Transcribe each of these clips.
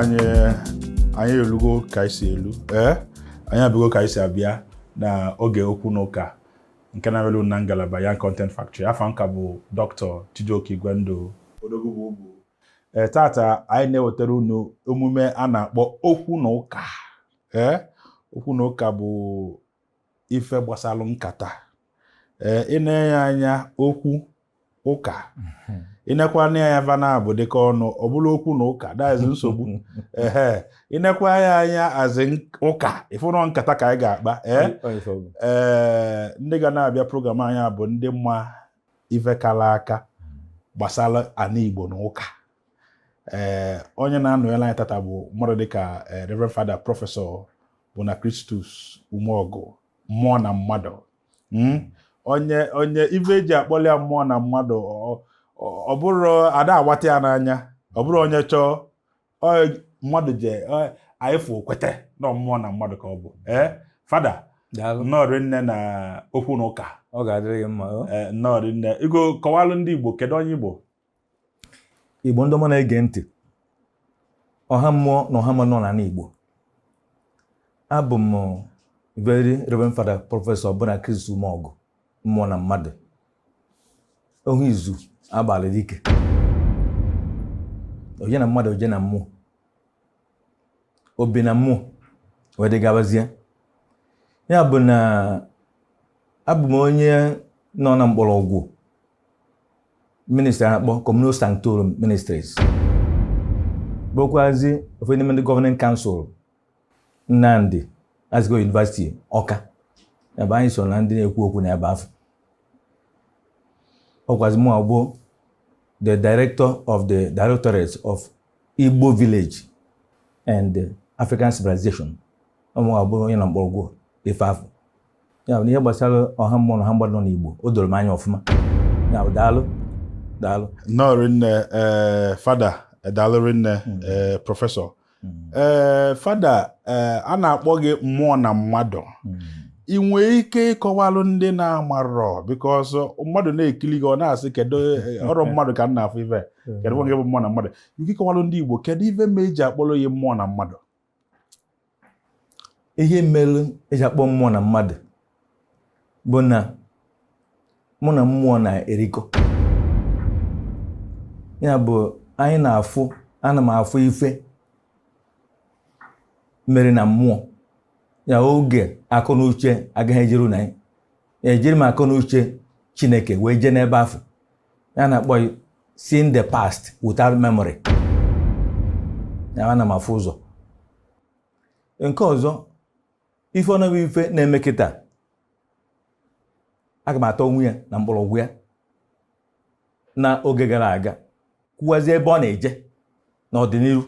Anyị, anyị elugo ka anyị si elu. Ee, anyị abịago ka anyị si abịa na oge okwu na ụka nke na-abịalụ na ngalaba Young Content Factory. Afa nka bụ Dr. Chijioke Igwendụ Odogwu bụ ugwu. Ee, tata anyị na-ewetara unu omume a na-akpọ okwu na ụka. Ee, okwu na ụka bụ ife gbasalụ nkata. Ee, ị na-enye anya okwu ụka, ịnekwa anya ya vana bụ dịka ọnụ ọ bụrụ okwu na ụka, that is nsogbu. Ehe, ịnekwa ya anya azị ụka, ịfụnọ nkata ka anyị ga-akpa. Ee, ee, ndị ga na-abịa program anyị bụ ndị mma ife kara aka gbasara ana Igbo na ụka. Ee, onye na-anọnyere anyị tata bụ mmadụ dịka Reverend Father Professor Bonachristus Umeọgụ, mmụọ na mmadụ. Onye ife eji akpọli ya mmụọ na mmadụ, ọ bụrụ ada agbata ya n'anya, ọ bụrụ onye chọọ mmadụ je anyị fụ kwete na mmụọ na mmadụ ka ọ bụ. Ee, Fada, nnọọ rinne na okwu na ụka. Ọ ga-adịrị gị mma. Ee, nnọọ rinne. Igo kọwalụ ndị Igbo, kedu onye Igbo? Igbo ndị ọma na-ege ntị, ọha mmụọ na ọha mmadụ nọ n'ala Igbo, abụ m Very Reverend Father Professor Bonachristus Umeọgụ, mmụọ na mmadụ, ohu izu abalị dike, oje na mmadụ, oje na mmụọ, obi na mmụọ wee dị gabazie. Ya bụ na abụ m onye nọ na mgbọrọgwụ ministry a na-akpọ Communio Sanctorum Ministries, bụrụkwazi ofe n'ime ndị Governing Council Nnamdi Azikiwe University, Ọka. Ebe anyị so na ndị na-ekwu okwu n'ebe afọ ọkwazi mụ bụ the director of the Directorate of Igbo Village and African Civilization. Ọmụ bụ onye na mgbọrọgwụ ife afọ. Ya bụ na ihe gbasara ọha mmụọ na ọha mmadụ nọ n'Igbo, o doro m anya ọfụma. Ya bụ, daalụ, daalụ. Nnọọ rinne. Ee, Fada, daalụ rinne. Ee, Professor, ee, Fada, ee, a na-akpọ gị mmụọ na mmadụ. Ị nwee ike ịkọwalụ ndị na-amarọ? Because mmadụ na-ekili gị, ọ na-asị, kedu ọrụ mmadụ ka m na-afụ ife? Kedu nke bụ mmụọ na mmadụ? Ike ịkọwalụ ndị Igbo kedu ife ma eji akpọrọ ya mmụọ na mmadụ? Ihe mere eji akpọ mmụọ na mmadụ bụ na mụ na mmụọ na-erikọ. Ya bụ, anyị na-afụ, ana m afụ ife mere na mmụọ ya oge akọ na uche agaghị ejeru na ya. Ejiri m akọ na uche Chineke wee jee n'ebe afọ ya na-akpọ seeing the past without memory. Ya ana m afụ ụzọ nke ọzọ, ife ọnọbụ ife na-eme kịta, aga m atọ onwe ya na mgbọrọgwụ ya na oge gara aga, kwuwazie ebe ọ na-eje n'ọdịnihu.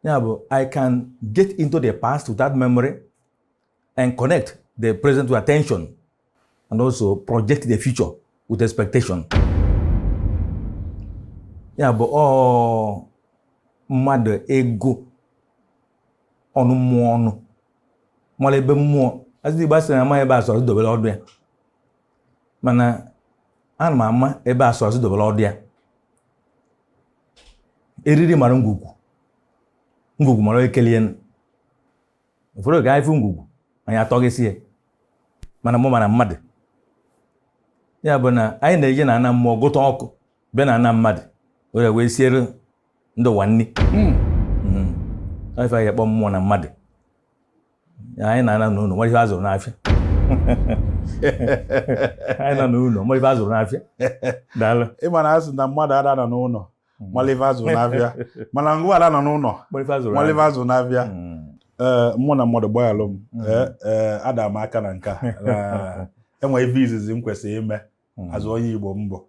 Ya bụ, I can get into the past without memory and connect the present with attention and also project the future with expectation. Ya bụ, ọ mmadụ ego ọnụ mmụọ ọnụ mara ebe mmụọ azụ Igbo asịrị ama ebe asụ azụ dobere ọdụ ya, mana ana m ama ebe asụ azụ dobere ọdụ ya. Eriri mara ngwugwu, ngwugwu mara ekelie. Ụfọdụ ga anyị ngwugwu anyị atọghịsị ya, mana mụ mara mmadụ. Ya bụ na anyị na-eje na ana mmụọ gụta ọkụ, bịa na ana mmadụ were wee siere ndị ụwa nri. Ife anyị akpọ mmụọ na mmadụ, anyị na-ana n'ụlọ nwere ife azụrụ n'afịa. Anyị nọ n'ụlọ nwere ife azụrụ n'afịa. Daalụ. Ịma na asị na mmadụ ada nọ n'ụlọ mara ife azụrụ n'afịa, mana ngwa ada nọ n'ụlọ nwere ife azụrụ mara ife azụrụ n'afịa. Ee, mmụọ na mmadụ, gbaghalụ m. Ee, ee, ada m aka na nke a na enwe ife izizi m kwesịrị ime azụ onye Igbo mbụ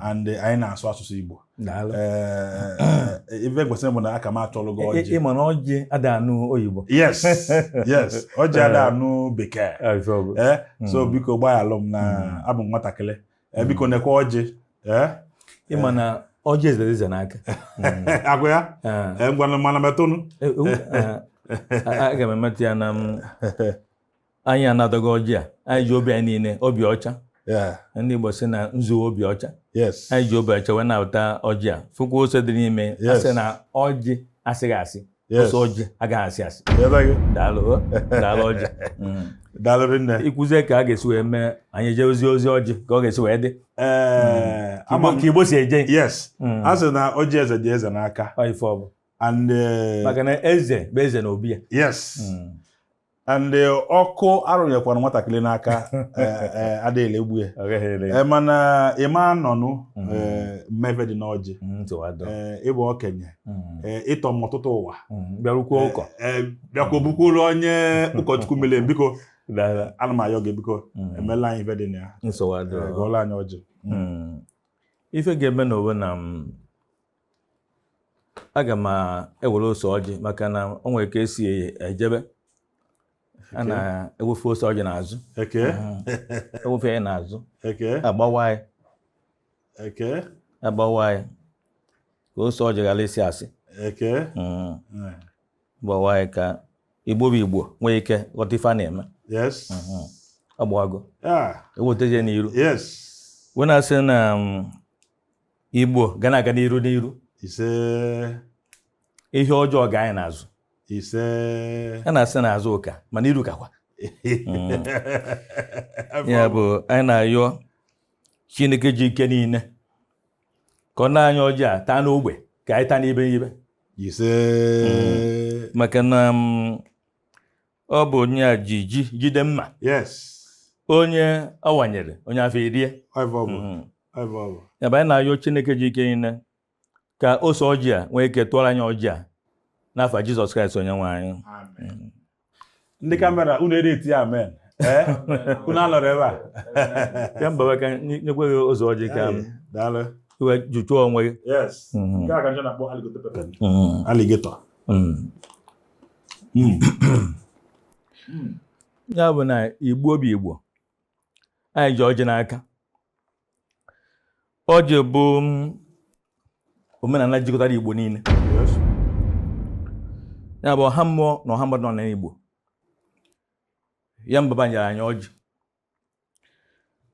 and anyị na-asụ asụsụ Igbo. Daalụ. Ee, ife kwesịrị bụ na aka m achọlụ gị ọjị. Ịma na ọjị ada anụ oyibo. Yes, ọjị ada anụ bekee. Ee, so biko gbaghalụ m na abụ m nwatakịrị. Ee, biko nekwa ọjị. Ee. Ịma na ọjị ezere eze n'aka. Agwa ya. Ee, ngwanụ, mana metụnụ. Aga m emetụ ya na m anyị anatago ọjị a. Anyị ji obi anyị niile, obi ọcha. Ndị Igbo sị na nzu obi ọcha. Anyị ji obi ọcha wee na-ata ọjị a, fụkwa ose dị n'ime. Asị na ọjị asịghị asị. Ose ọjị agaghị asị asị. Daalụ daalụ ọjị. Daalụ rinne. Ikwuzie ka a ga-esi wee mee anyị jee ozi ozi ọjị ka ọ ga-esi wee dị. Ka Igbo si eje. Yes. A sị na ọjị eze dị eze n'aka. Ọ ife ọ bụ. And maka na eze bụ eze na obi ya. Yes. And ọkụ arụnyekwara nwatakịrị n'aka adịghị egbu ya. Mana ịma nọnụ mmebe dị n'ọjị. Ịbụ okenye. Ịtọ m ọtụtụ ụwa. Bịarukwuo ụkọ. Bịakwa bukwuru onye ụkọchukwu mmiri biko. Ana m ayọ gị biko. Emela anyị ife dị na ya. Gụọla anyị ọjị. Ife ga-eme n'owe na aga m ewere ose ọjị maka na o nwere ka esi ejebe. A na-ewefe ose ọjị n'azụ. Ewefe ya n'azụ. Agbawa ya. Agbawa ya ka ose ọjị ghara isi asị. Gbawa ya ka Igbo bụ Igbo nwee ike ghọta ife a na-eme. Ọ gbawago. Ewetazie n'iru. Wee na-asị na Igbo ga na-aga n'iru n'iru. Ise. Ihe ọjọọ ga anyị n'azụ. Ise. A na-asị n'azụ ụka mana iru kakwa. Ya bụ anyị na-ayọ Chineke ji ike niile ka ọ na-anya ọjị a taa n'ogbe ka anyị taa n'ibe n'ibe. Ise. Maka na ọ bụ onye a ji ji jide mma. Yes. Onye ọ wanyere onye afọ erie. Ya bụ anyị na-ayọ Chineke ji ike niile ka ose ọjị a nwee ike tụọrọ anyị ọjị a n'afa Jizọs Kraịst onye nwe anyị. Ndị kamera unu eri amen. Unu alọrọ ebe a. Ya mba ka nyekwe gị ose ọjị ka daalụ. Iwe jụchụọ onwe gị. Yes. Nke a ka njọ na-akpọ alligator pepper. Alligator. Ya bụ na Igbo bụ Igbo. Anyị ji ọjị n'aka. Ọjị bụ omenala jikọtara Igbo niile. Ya bụ ọha mmụọ na ọha mmadụ nọ n'Igbo. Ya mbaba nyere anyị ọjị.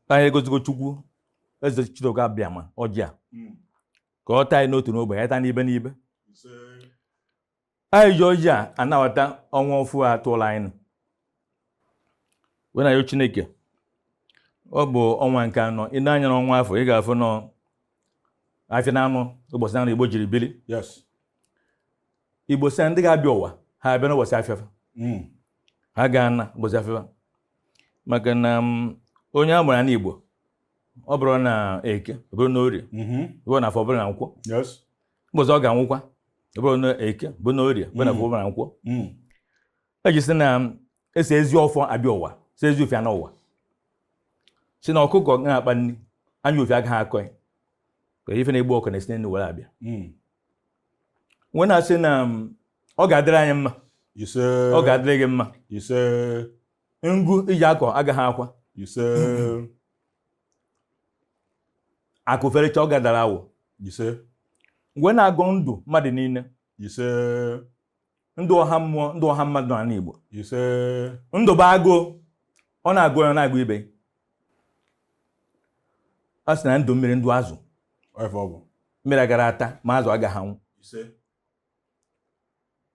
Anyị egozigo Chukwu eze Chidioka Abịama ọjị a ka ọ taa anyị n'otu n'ogbe ya taa n'ibe n'ibe. Anyị ji ọjị a anabata ọnwa ọfụ a tụọla anyị. Wee na-ayọ Chineke ọ bụ ọnwa nke anọ ị na-anya n'ọnwa afọ ị ga-afụ nọ afịa na anụ ụbọchị na anụ Igbo jiri biri. Igbo sị ndị ga-abịa ụwa ha abịa n'ụbọchị afịafa. Ha ga-ana ụbọchị afịafa maka na onye a mụrụ n'Igbo ọ bụrụ na Eke ọ bụrụ na Orie ọ bụrụ na Afọ ọ bụrụ na Nkwọ. Ụbọchị ọ ga-anwụkwa ọ bụrụ na Eke ọ bụrụ na Orie ọ bụrụ na Afọ ọ bụrụ na Nkwọ. Eji sị na esi ezi ọfọ abịa ụwa si ezi ofe ana ụwa si na ọkụkọ na-akpa nri anya ofe agaghị akọ ya ka ife na-egbu ọkụ na-esi n'elu were abịa. Nwee na-asị na ọ ga-adịrị anyị mma. Ọ ga-adịrị gị mma. Ngụ iji akọ agaghị akwa. Akụ ferecha ọ gadara awụ. Mgbe na-agọ ndụ mmadụ niile. Ndụ ọha mmụọ ndụ ọha mmadụ n'ala Igbo. Ndụ bụ agụụ ọ na-agụ ya ọ na-agụ ibe. A sị na ndụ mmiri ndụ azụ. Mmiri agara ata ma azụ agaghị anwụ.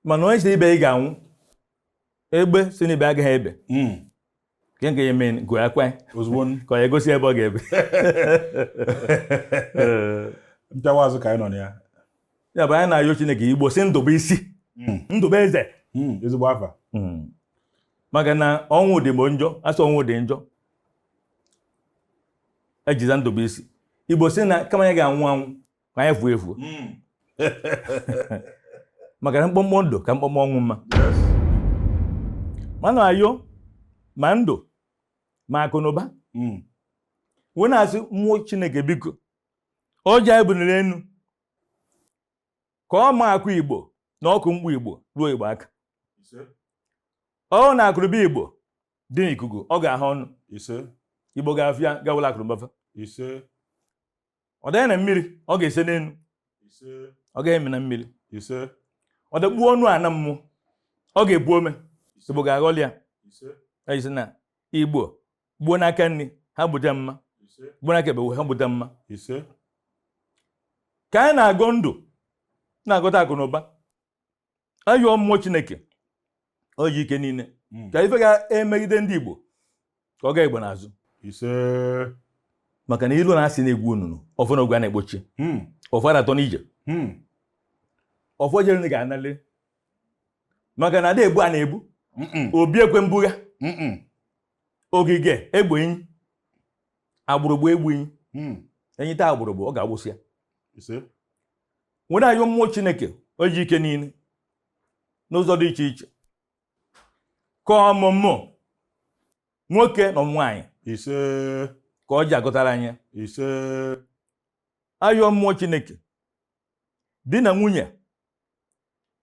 Mana onye si ibe ị ga-anwụ egbe si n'ibe agaghị ebe. Nke nke ya eme gụọ akwa ka ọ ya egosi ebe ọ ga-ebe. Mpịawa azụ ka anyị nọ na ya. Ya bụ anyị na-ayọ Chineke Igbo si ndụ bụ isi. Ndụ bụ eze. Ezigbo afa. Maka na ọnwụ dị mgbe njọ, asị ọnwụ dị njọ. Ejiza ndụ bụ isi. Igbo si na kama anyị ga-anwụ anwụ ka anyị fuo efuo. Maka na mkpọmkpọ ndụ ka mkpọmkpọ ọnwụ mma. Mana ayọ ma ndụ ma akụ na ụba. Wee na-asị mmụọ Chineke biko ọjị anyị buniri enu ka ọ ma akụ Igbo na ọkụ mkpu Igbo ruo Igbo aka. Ọ na akụrụba Igbo dị n'ikuku ọ ga-ahụ ọnụ. Igbo ga-afịa gawụla akụrụba fa. Ọ danye na mmiri ọ ga-ese n'elu. Ọ gaghị eme na mmiri. Ọ dakpuo ọnụ ana mmụọ ọ ga-ebu ome. Igbo ga-aghọli ya. Ejisi na Igbo gbuo n'aka nri ha gbute mma. Gbara aka ebe ha gbute mma. Ise. Ka anyị na-agọ ndụ, na-agọta akụ na ụba, ayọọ mmụọ Chineke o ji ike niile ka ife ga-emegide ndị Igbo ka ọ gaa Igbo n'azụ. Ise. Maka na ilu na-asị na-egwu onunu ọfọ na ogwe a na-egbochi ọfọ na-atọ n'ije ọfọ jere ga-anali maka na ada egbu a na-egbu obi ekwe mbugha ogige egbe enyi agbụrụgbu egbu enyi enyi taa agbụrụgbu ọ ga-agbụsị ya. Ise. Nwere ayọ mmụọ Chineke o ji ike niile n'ụzọ dị iche iche ka ọmụmụ nwoke na nwaanyị. Ise. Ka ọ ji agụtara anyị. Ise. Ayọ mmụọ Chineke di na nwunye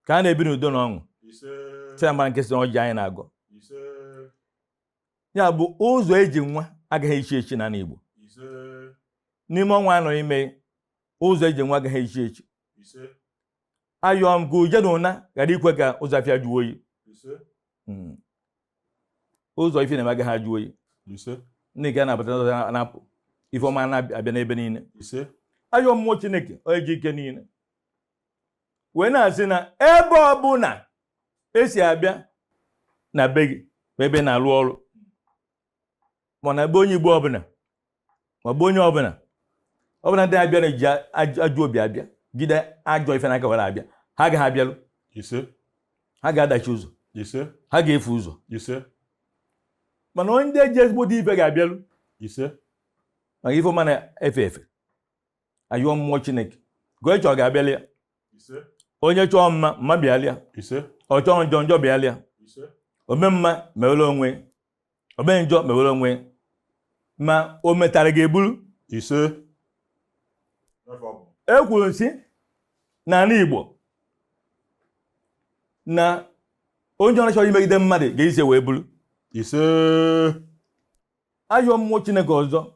ka a na-ebi n'udo na ọṅụ. Ise. Sị mara nke si na ọjị anyị na-agọ. Ise. Ya bụ ụzọ eji nwa agaghị echi echi n'ala Igbo. Ise. N'ime ọnwa anọ ime ụzọ eji nwa agaghị echi echi. Ise. Ayọ m ka uje na ụna ghara ikwe ka ụzọ afịa jụọ oyi. Ise. Ụzọ ife na-eme agaghị ajụ oyi. Ise. Ndị nke na-abata n'ụzọ na-apụ ife ọma na-abịa n'ebe niile. Ise. Ayọ mmụọ Chineke onye ji ike niile wee na-asị na ebe ọbụla esi abịa na be gị bụ ebe ị na-arụ ọrụ, ma na ebe onye Igbo ọbụla ma bụ onye ọbụla ọbụla ndị abịa na-eji ajọ obi abịa jide ajọ ife n'aka were abịa, ha agaghị abịalụ. Ise. Ha ga-adachi ụzọ. Ise. Ha ga-efu ụzọ. Ise. Mana onye ndị eji ezigbo ife ga-abịalụ. Ise. Maka ife ọma na-efe efe. Ayọ mmụọ Chineke ka onye chọọ ga-abịalị ya. Ise. Onye chọọ mma mma bịalịa. Ise. Ọ chọọ njọ njọ bịalịa. Ise. Ome mma mewere onwe, ome njọ mewere onwe, ma o metara ga-eburu. Ise. E kwuru sị n'ala Igbo na onye ọrụ chọrọ imegide mmadụ ga-esi wee buru. Ise. Ayọ mmụọ Chineke ọzọ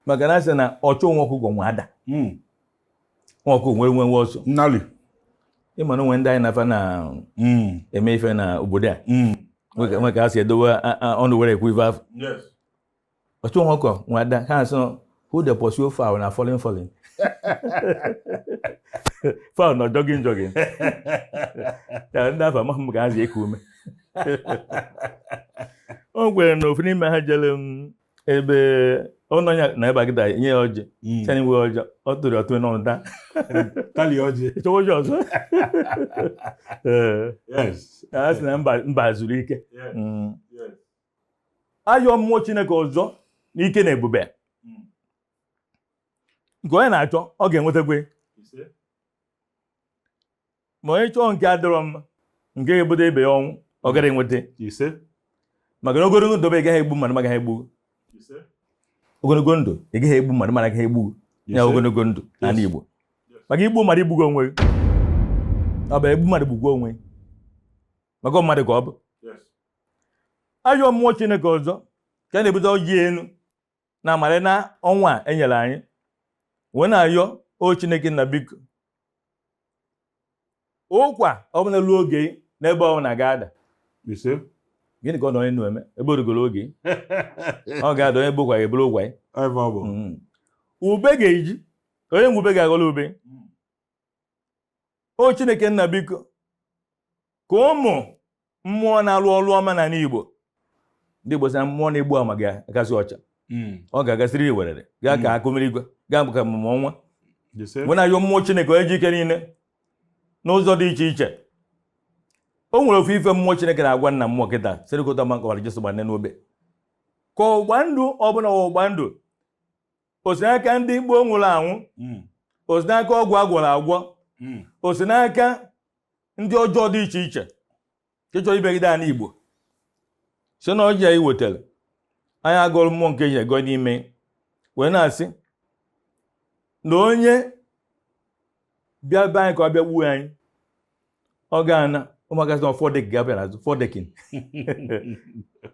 maka na asị na ọchụ nwa ọkụkọ nwe ada. Nwa ọkụkọ nwere nwe nwe ọsọ. Nnali. Ịma na onwe ndị anyị na-afa na-eme ife na obodo a nwe ka ha si edowe ọnụ were ekwu ife afọ. Yes. Ọchụ nwa ọkụkọ nwe ada ha sị who dey pursue fowl na falling falling. Fowl nọ jogging jogging. Ya ndị afọ amaghị m ka ha si eku ume. O kwere na ofu n'ime ha jere m ebe ụnọ ya na ebe agịda nye ya ọjị. Sị nwe ọjị ọ tụrụ ọtụ n'ọnụ taa. Tali ọjị. Chọwa ọjị ọzọ. Ee. Yes. A sị na mba zuru ike. Yes. Yes. Ayọ mmụọ Chineke ọzọ n'ike na ebube. Nke onye na-achọ ọ ga-enwetakwa. Ise. Ma onye chọọ nke adịrọ mma nke ga-ebute ibe ya ọnwụ ọ gaghị enweta. Ise. Maka na ogologo ndụ ị gaghị egbu mmadụ ma agaghị egbu. Ise. Ogologo ndụ ị gaghị egbu mmadụ mana agaghị egbu. Ya ogologo ndụ n'ala Igbo. Maka igbu mmadụ igbugo onwe gị. Ọ bụ egbu mmadụ gbugwo onwe gị. Maka mmadụ ka ọ bụ. Yes. Ayọ mmụọ Chineke ọzọ ka a na-ebute ọjị elu na amara na ọnwa a enyere anyị wee na-ayọ o Chineke nna biko ụkwa ọbụla ruo oge n'ebe ọbụla ga-ada. Ise. Gịnị ka ọ nọ onye eme ebe o rugoro oge ọ ga-ada onye bụ ụkwa ga-eburu ụkwa ya. Ebe ọ bụ. Ube ga-eji onye nwe ube ga-aghọrọ ube. O Chineke nna biko ka ụmụ mmụọ na-arụ ọrụ ọma n'ala Igbo ndị Igbo sị na mmụọ na-egbu ama ga-agasị ọcha. Ọ ga-agasịrị iwerere gaa ka akụ mmiri igwe gaa ka mmụọ ọnwa. Ise. Wee na-ayọ mmụọ Chineke onye ji ike niile n'ụzọ dị iche iche. O nwere ofu ife mmụọ Chineke na-agwa nna mmụọ kịta sịrịkọta ma nkọwara Jesu gba nne n'obe ka ọgba ndụ ọbụla ọgba ndụ o si n'aka ndị gboo nwụrụ anwụ, o si n'aka ọgwụ agwọrọ agwọ, o si n'aka ndị ọjọọ dị iche iche nke chọrọ imegide ala Igbo si na ọjị anyị wetara anyị agụrụ mmụọ nke ji ego n'ime wee na-asị na onye bịa be anyị ka ọ bịa gbuo anyị ọ ga-ana ụmụaka sị na fọdek ga-abịa n'azụ fọdekin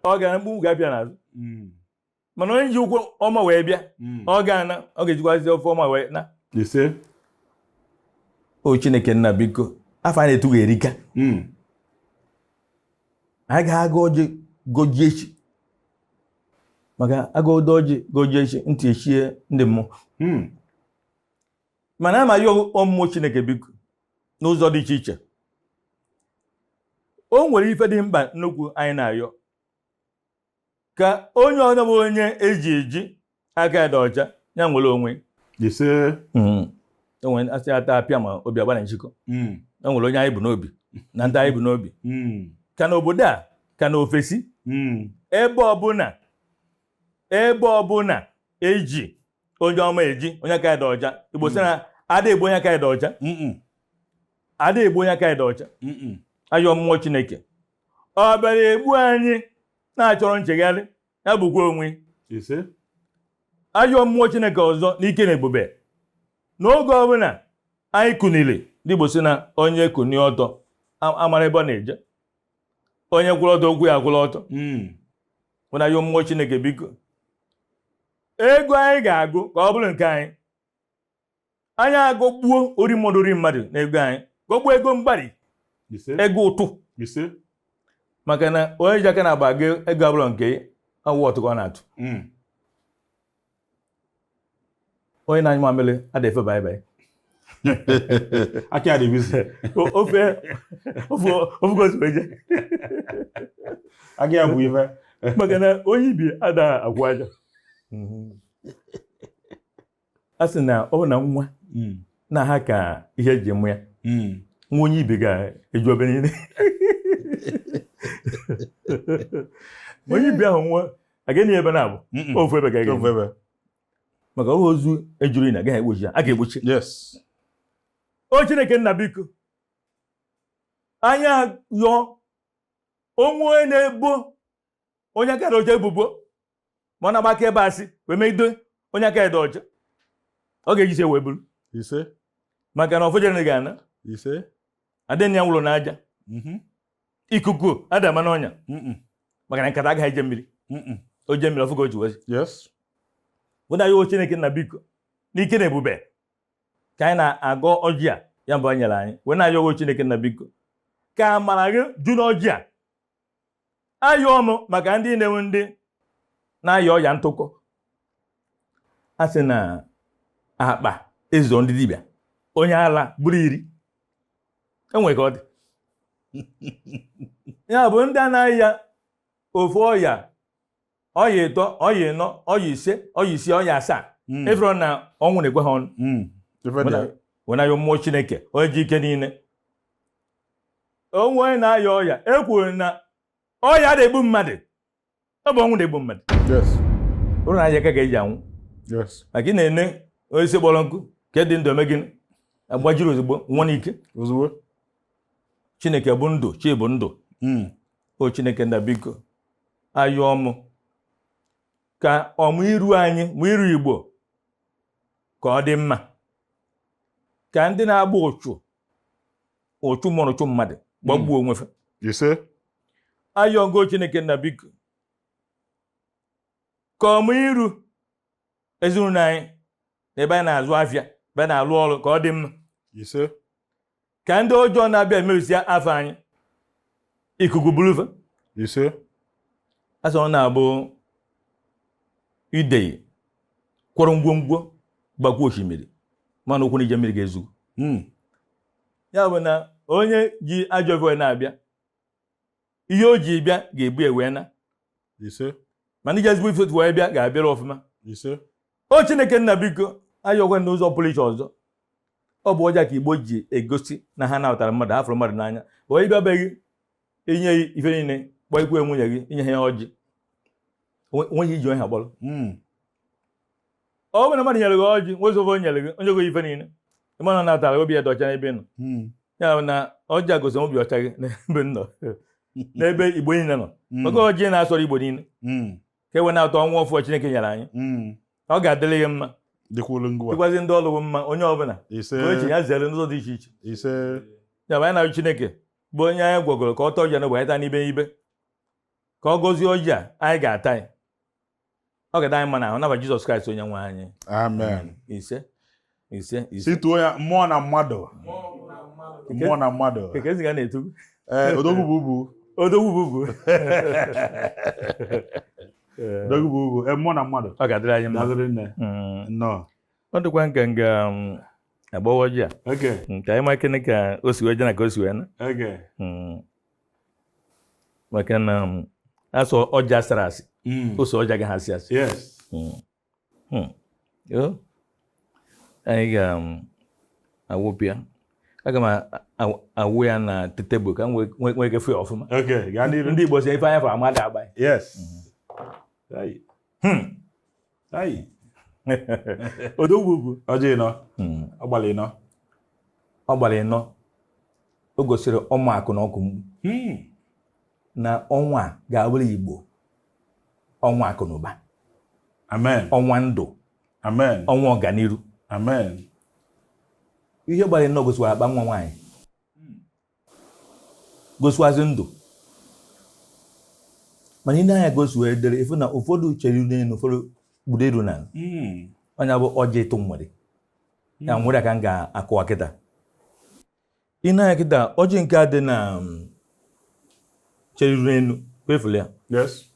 ọ ga-ana mkpụmkpụ ga-abịa n'azụ. Mana onye ji ụkwụ ọma wee bịa ọ ga-ana ọ ga-ejikwazi ofe ọma wee na. Ise. O Chineke nna biko afọ a na-etu ga-erika. Anyị ga-aga ọjị gọjie echi Maka agọdo ọjị gọjie echi, ntị echie ndị mmụọ. Mana ama ya ọmụmụ Chineke biko n'ụzọ dị iche iche. O nwere ife dị mkpa nnukwu anyị na-ayọ ka onye ọzọ bụ onye eji eji aka ya dị ọcha ya nwere onwe. Ise. Enwere asị ata apịa ma obi agba na njikọ. E nwere onye anyị bụ n'obi na ndị anyị bụ n'obi ka n'obodo a, ka n'ofesi, ebe ọbụla, ebe ọbụla eji onye ọma eji onye aka ya dị ọcha. Igbo sị na ada egbu onye aka ya dị ọcha. Ada egbu onye aka ya dị ọcha. Ayọ mmụọ Chineke ọ bịara egbu anyị na-achọrọ nchegharị ya bụkwa onwe. Ise. Ayọ mmụọ Chineke ọzọ n'ike na ebube n'oge ọbụla anyị kunili. Ndị Igbo sị na onye kunie ọtọ amara ebe ọ na-eje, onye kwụrụ ọtọ okwu ya kwụrụ ọtọ. Mụ na ayọ mmụọ Chineke biko, ego anyị ga-agụ ka ọ bụrụ nke anyị, anyị agụgbuo ori mmadụ, ori mmadụ na ego anyị, gọgbuo ego mgbari. Ise. Ego ụtụ. Ise. Maka na onye ji aka na-agba gị ego abụrụ nke awụ ọtụ ka ọ na-atụ. Onye na-anyụ mamịrị ada efe baị baị. Aka ya dị busy. Ofe ofe ofe gosi wee je. Aka ya bụ ife. Maka na onye ibi ada akwụ aja a sị na ọ bụ na nwa na ha ka ihe eji mụ ya. Nwa onye ibi ga-eju ebe niile. Onye ibi ahụ nwa agaghị ebe na-abụ ofu ebe ka a Ofu ga-enye. ebe. Maka ọ ozu ejuru na agaghị egbochi ya, a ga-egbochi. O Chineke nna biko, anya yọọ onwe onye na-ebo onye aka dị ọcha ebubo ma ọ na-agba aka ebe asị wee megide onye aka ya dị ọcha, ọ ga-eji ise wee buru. Ise. Maka na ọfọjere ga-ana. Ise. Adịna ya nwụrụ n'aja. Ikuku adama n'ọnya. Maka na nkata agaghị eje mmiri. O jee mmiri ọfụ ka o ji wezi. Bụ na ya o Chineke nna biko, n'ike na ebube ka anyị na-agọ ọjị a ya mbụ nyere anyị wee na-ayọ o Chineke nna biko ka amara gị ju n'ọjị a. Ayọọ m maka ndị na-enwe ndị na-ayọ ọya ntụkọ a sị na akpa ezo ndị dibịa onye ala bụrụ iri enwe ka ọ dị ya bụ ndị anaghị ya ofu ọya, ọya ịtọ, ọya ịnọ, ọya ise, ọya isii, ọya asaa. Ịfụrụ na ọnwụ na-ekwe ha ọnụ. Ife dị ya. Wee na-ayọ mmụọ Chineke onye ji ike niile, onwe onye na-aya ọya e kwuru na ọya na-egbu mmadụ, ọ bụ ọnwụ na-egbu mmadụ. Ụrụ na aya ka ga-eji anwụ. Maka ị na-ene onye isi kpọrọ nkụ ka dị ndụ eme gịnị agbajiri ozugbo nwụọ n'ike. Ozugbo. Chineke bụ ndụ, chi bụ ndụ. O Chineke nna biko, ayọọ mụ ka ọmụ iru anyị mụ iru Igbo ka ọ dị mma, ka ndị na-agba ụchụ ụchụ mụrụ ụchụ mmadụ gbagbuo onwe fa. Ise. Ayọ ngo Chineke nna biko ka ọmụ iru ezinụlọ anyị na ebe anyị na-azụ afịa, ebe anyị na-alụ ọrụ ka ọ dị mma. Ise. Ka ndị ọjọọ na-abịa emebisi afọ anyị ikuku buru fa. Ise. Asị ọ na-abụ idei kwọrọ ngwongwo gbakwa osimiri mana okwu na ije mmiri ga-ezu. Ya bụ na onye ji ajọ ife na-abịa ihe o ji bịa ga-ebu ewe na. Ise. Mana iji ezigbo ife wee bịa ga-abịara ọfụma. Ise. O Chineke nna biko, ayọkwa n'ụzọ pụrụ iche ọzọ. Ọ bụ ọja ka Igbo ji egosi na ha nabatara mmadụ, ha fụrụ mmadụ n'anya. Bụ onye bịabeghị inye ya ife niile, kpọọ ikwu nwunye gị inye ha ya ọjị, onweghị iji onye ha kpọrọ. Ọ bụrụ na mmadụ nyere gị ọjị, nwezofe o nyere gị, onye gị ife niile, ịma na natara obi ya dị ọcha n'ebe ị nọ. Ya bụ na ọjị a gosi obi ọcha gị n'ebe m nọ, n'ebe Igbo niile nọ. Maka ọjị na-asọrọ Igbo niile. Ka e wee na-atọ ọnwa ọfụ Chineke nyere anyị. Ọ ga-adịrị gị mma. Dịkwulu ngwa. Dịkwazị ndị ọrụ mma, onye ọbụla. Ise. Ka echi ya zere n'ụzọ dị iche iche. Ise. Ya bụ anyị na-arịọ Chineke bụ onye anyị gwagoro ka ọ tọọ ọjị na anyị taa n'ibe n'ibe. Ka ọ gọzie ọjị a anyị ga-ata ya. Ọ ga-adị anyị mma n'ahụ n'afa Jizọs Kraịst onye nwe anyị. Amen. Ise. Ise. Ise. Situo ya mmụọ na mmadụ. Mmụọ na mmadụ. Keke ezi ga na-etu. Odogwu bụ ubu. Odogwu bụ ubu. Odogwu bụ ugwu. Mmụọ na mmadụ. Ọ ga-adịrị anyị mma. Daalụ rinne. Nnọọ. Ọ dịkwa nke nga agbawa ọjị a. Nke anyị ma kene ka o si wee je na ka o si wee na. Maka na asọ ọjị asara asị. Ose ọjị agaghị asị asị. Yes. Yo. Anyị ga-awụpụ ya. Aga m awụ ya na tebụl ka m nwee ike fụ ya ọfụma. Okay, gaa n'iru. Ndị Igbo si ife anya fụrụ amadị agba. Yes. Ayi. Ayi. Odogwu bụ. Ọjị ịnọ. Ọ gbara ịnọ. Ọ gbara ịnọ. O gosiri ọmụ akụ na ọkụ mgbu. Na ọnwa a ga-abụrụ Igbo ọnwa akụ na ụba. Amen. Ọnwa ndụ. Amen. Ọnwa ọganiru. Amen. Ihe gbara ịnọ gosiwara akpa nwa nwaanyị. Gosiwazi ndụ. Mana ị na-anya gosi wee dere ifu na ụfọdụ chere iru n'elu, ụfọdụ kpudo iru n'ala. Onye bụ ọjị ịtụ nwere. Ya nwere ka m ga-akụwa kịta. Ị na-anya kịta ọjị nke a dị na chere iru n'elu, kwefuru ya. Yes.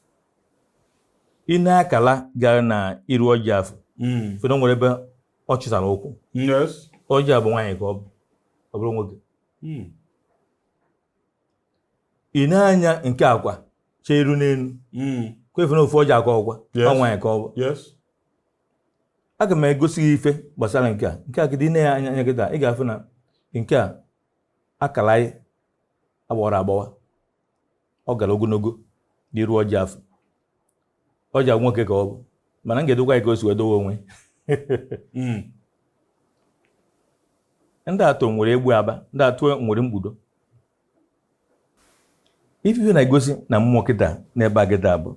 Ị na-akala gara na iru ọjị afọ. Ụfọdụ nwere ebe ọ chịsara ụkwụ. Yes. Ọjị a bụ nwaanyị ka ọ bụ, ọ bụrụ nwoke. Ị na-anya nke akwa chere iru n'elu. Kwefu na ofu ọjị akwa ọkwa. Yes. Ọ nwaanyị ka ọ bụ. Yes. Aga m egosi gị ife gbasara nke a. Nke a kịta ị na-anya anya kịta, ị ga-afụ na nke a akara anyị agbawara agbawa. Ọ gara ogologo n'iru ọjị afọ. Ọjị a nwoke ka ọ bụ. Mana m ga-edokwa ya ka o si wee dowe onwe. Ndị atọ nwere egbu aba, ndị atọ nwere mkpudo. Ife na-egosi na mmụọ kịta n'ebe a kịta bụ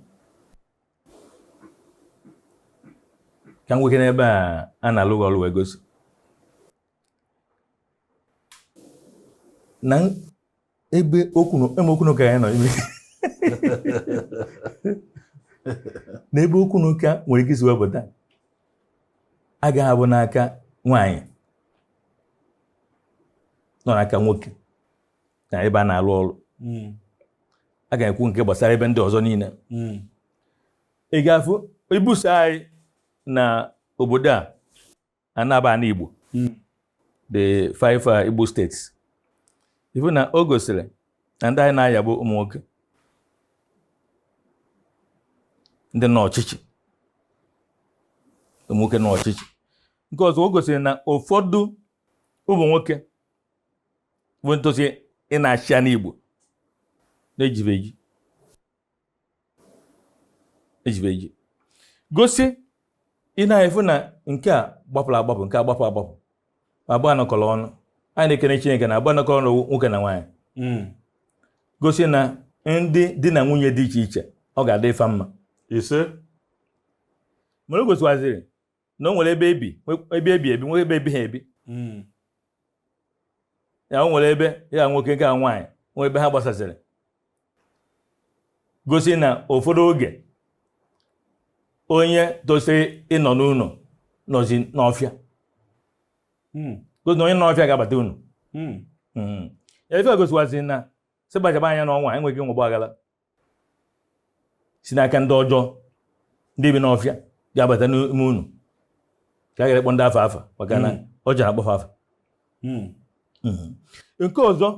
ka nwoke n'ebe a a na-alụ ọrụ wee gosi na ebe okwu na ụka ya nọ ime na ebe okwu na ụka nwere ike isi wepụta agaghị abụ n'aka nwaanyị nọ n'aka nwoke na ebe a na-alụ ọrụ. A ga-ekwu nke gbasara ebe ndị ọzọ niile. Ị ga-afụ ibuso anyị na obodo a anaba na Igbo, the 5 Igbo states. Ifu na o gosiri na ndị anyị na-aya bụ ụmụ nwoke ndị nọ ọchịchị, ụmụ nwoke nọ ọchịchị. Nke ọzọ o gosiri na ụfọdụ ụmụ nwoke bụ ntosi ị na-achị n'Igbo na-ejibe eji ejibe eji gosi ị na-efu na nke a gbapụrụ agbapụ, nke a gbapụ agbapụ, abụọ anọkọrọ ọnụ. Anyị na-ekene Chineke na abụọ anọkọrọ ọnụ nwoke na nwaanyị. Gosi na ndị di na nwunye dị iche iche ọ ga-adị ife mma. Ise. Mana o gosikwaziri na o nwere ebe ebi ebe ebi ebi nwee ebe ebighị ebi. Ya o nwere ebe ya nwoke nke a nwaanyị nwee ebe ha gbasasịrị. Gosi na ụfọdụ oge onye tosiri ịnọ n'ụlọ nọzi n'ọfịa. Gosi na onye n'ọfịa ga-abata unu. Ya ife gosikwaziri na sị gbachaba anya n'ọnwa enweghị nwụgbọ aghala si n'aka ndị ọjọọ ndị bi n'ọfịa ga-abata n'ime unu ka a ga-ekpọ ndị afa afa maka na ọ jara akpọfa afa. Nke ọzọ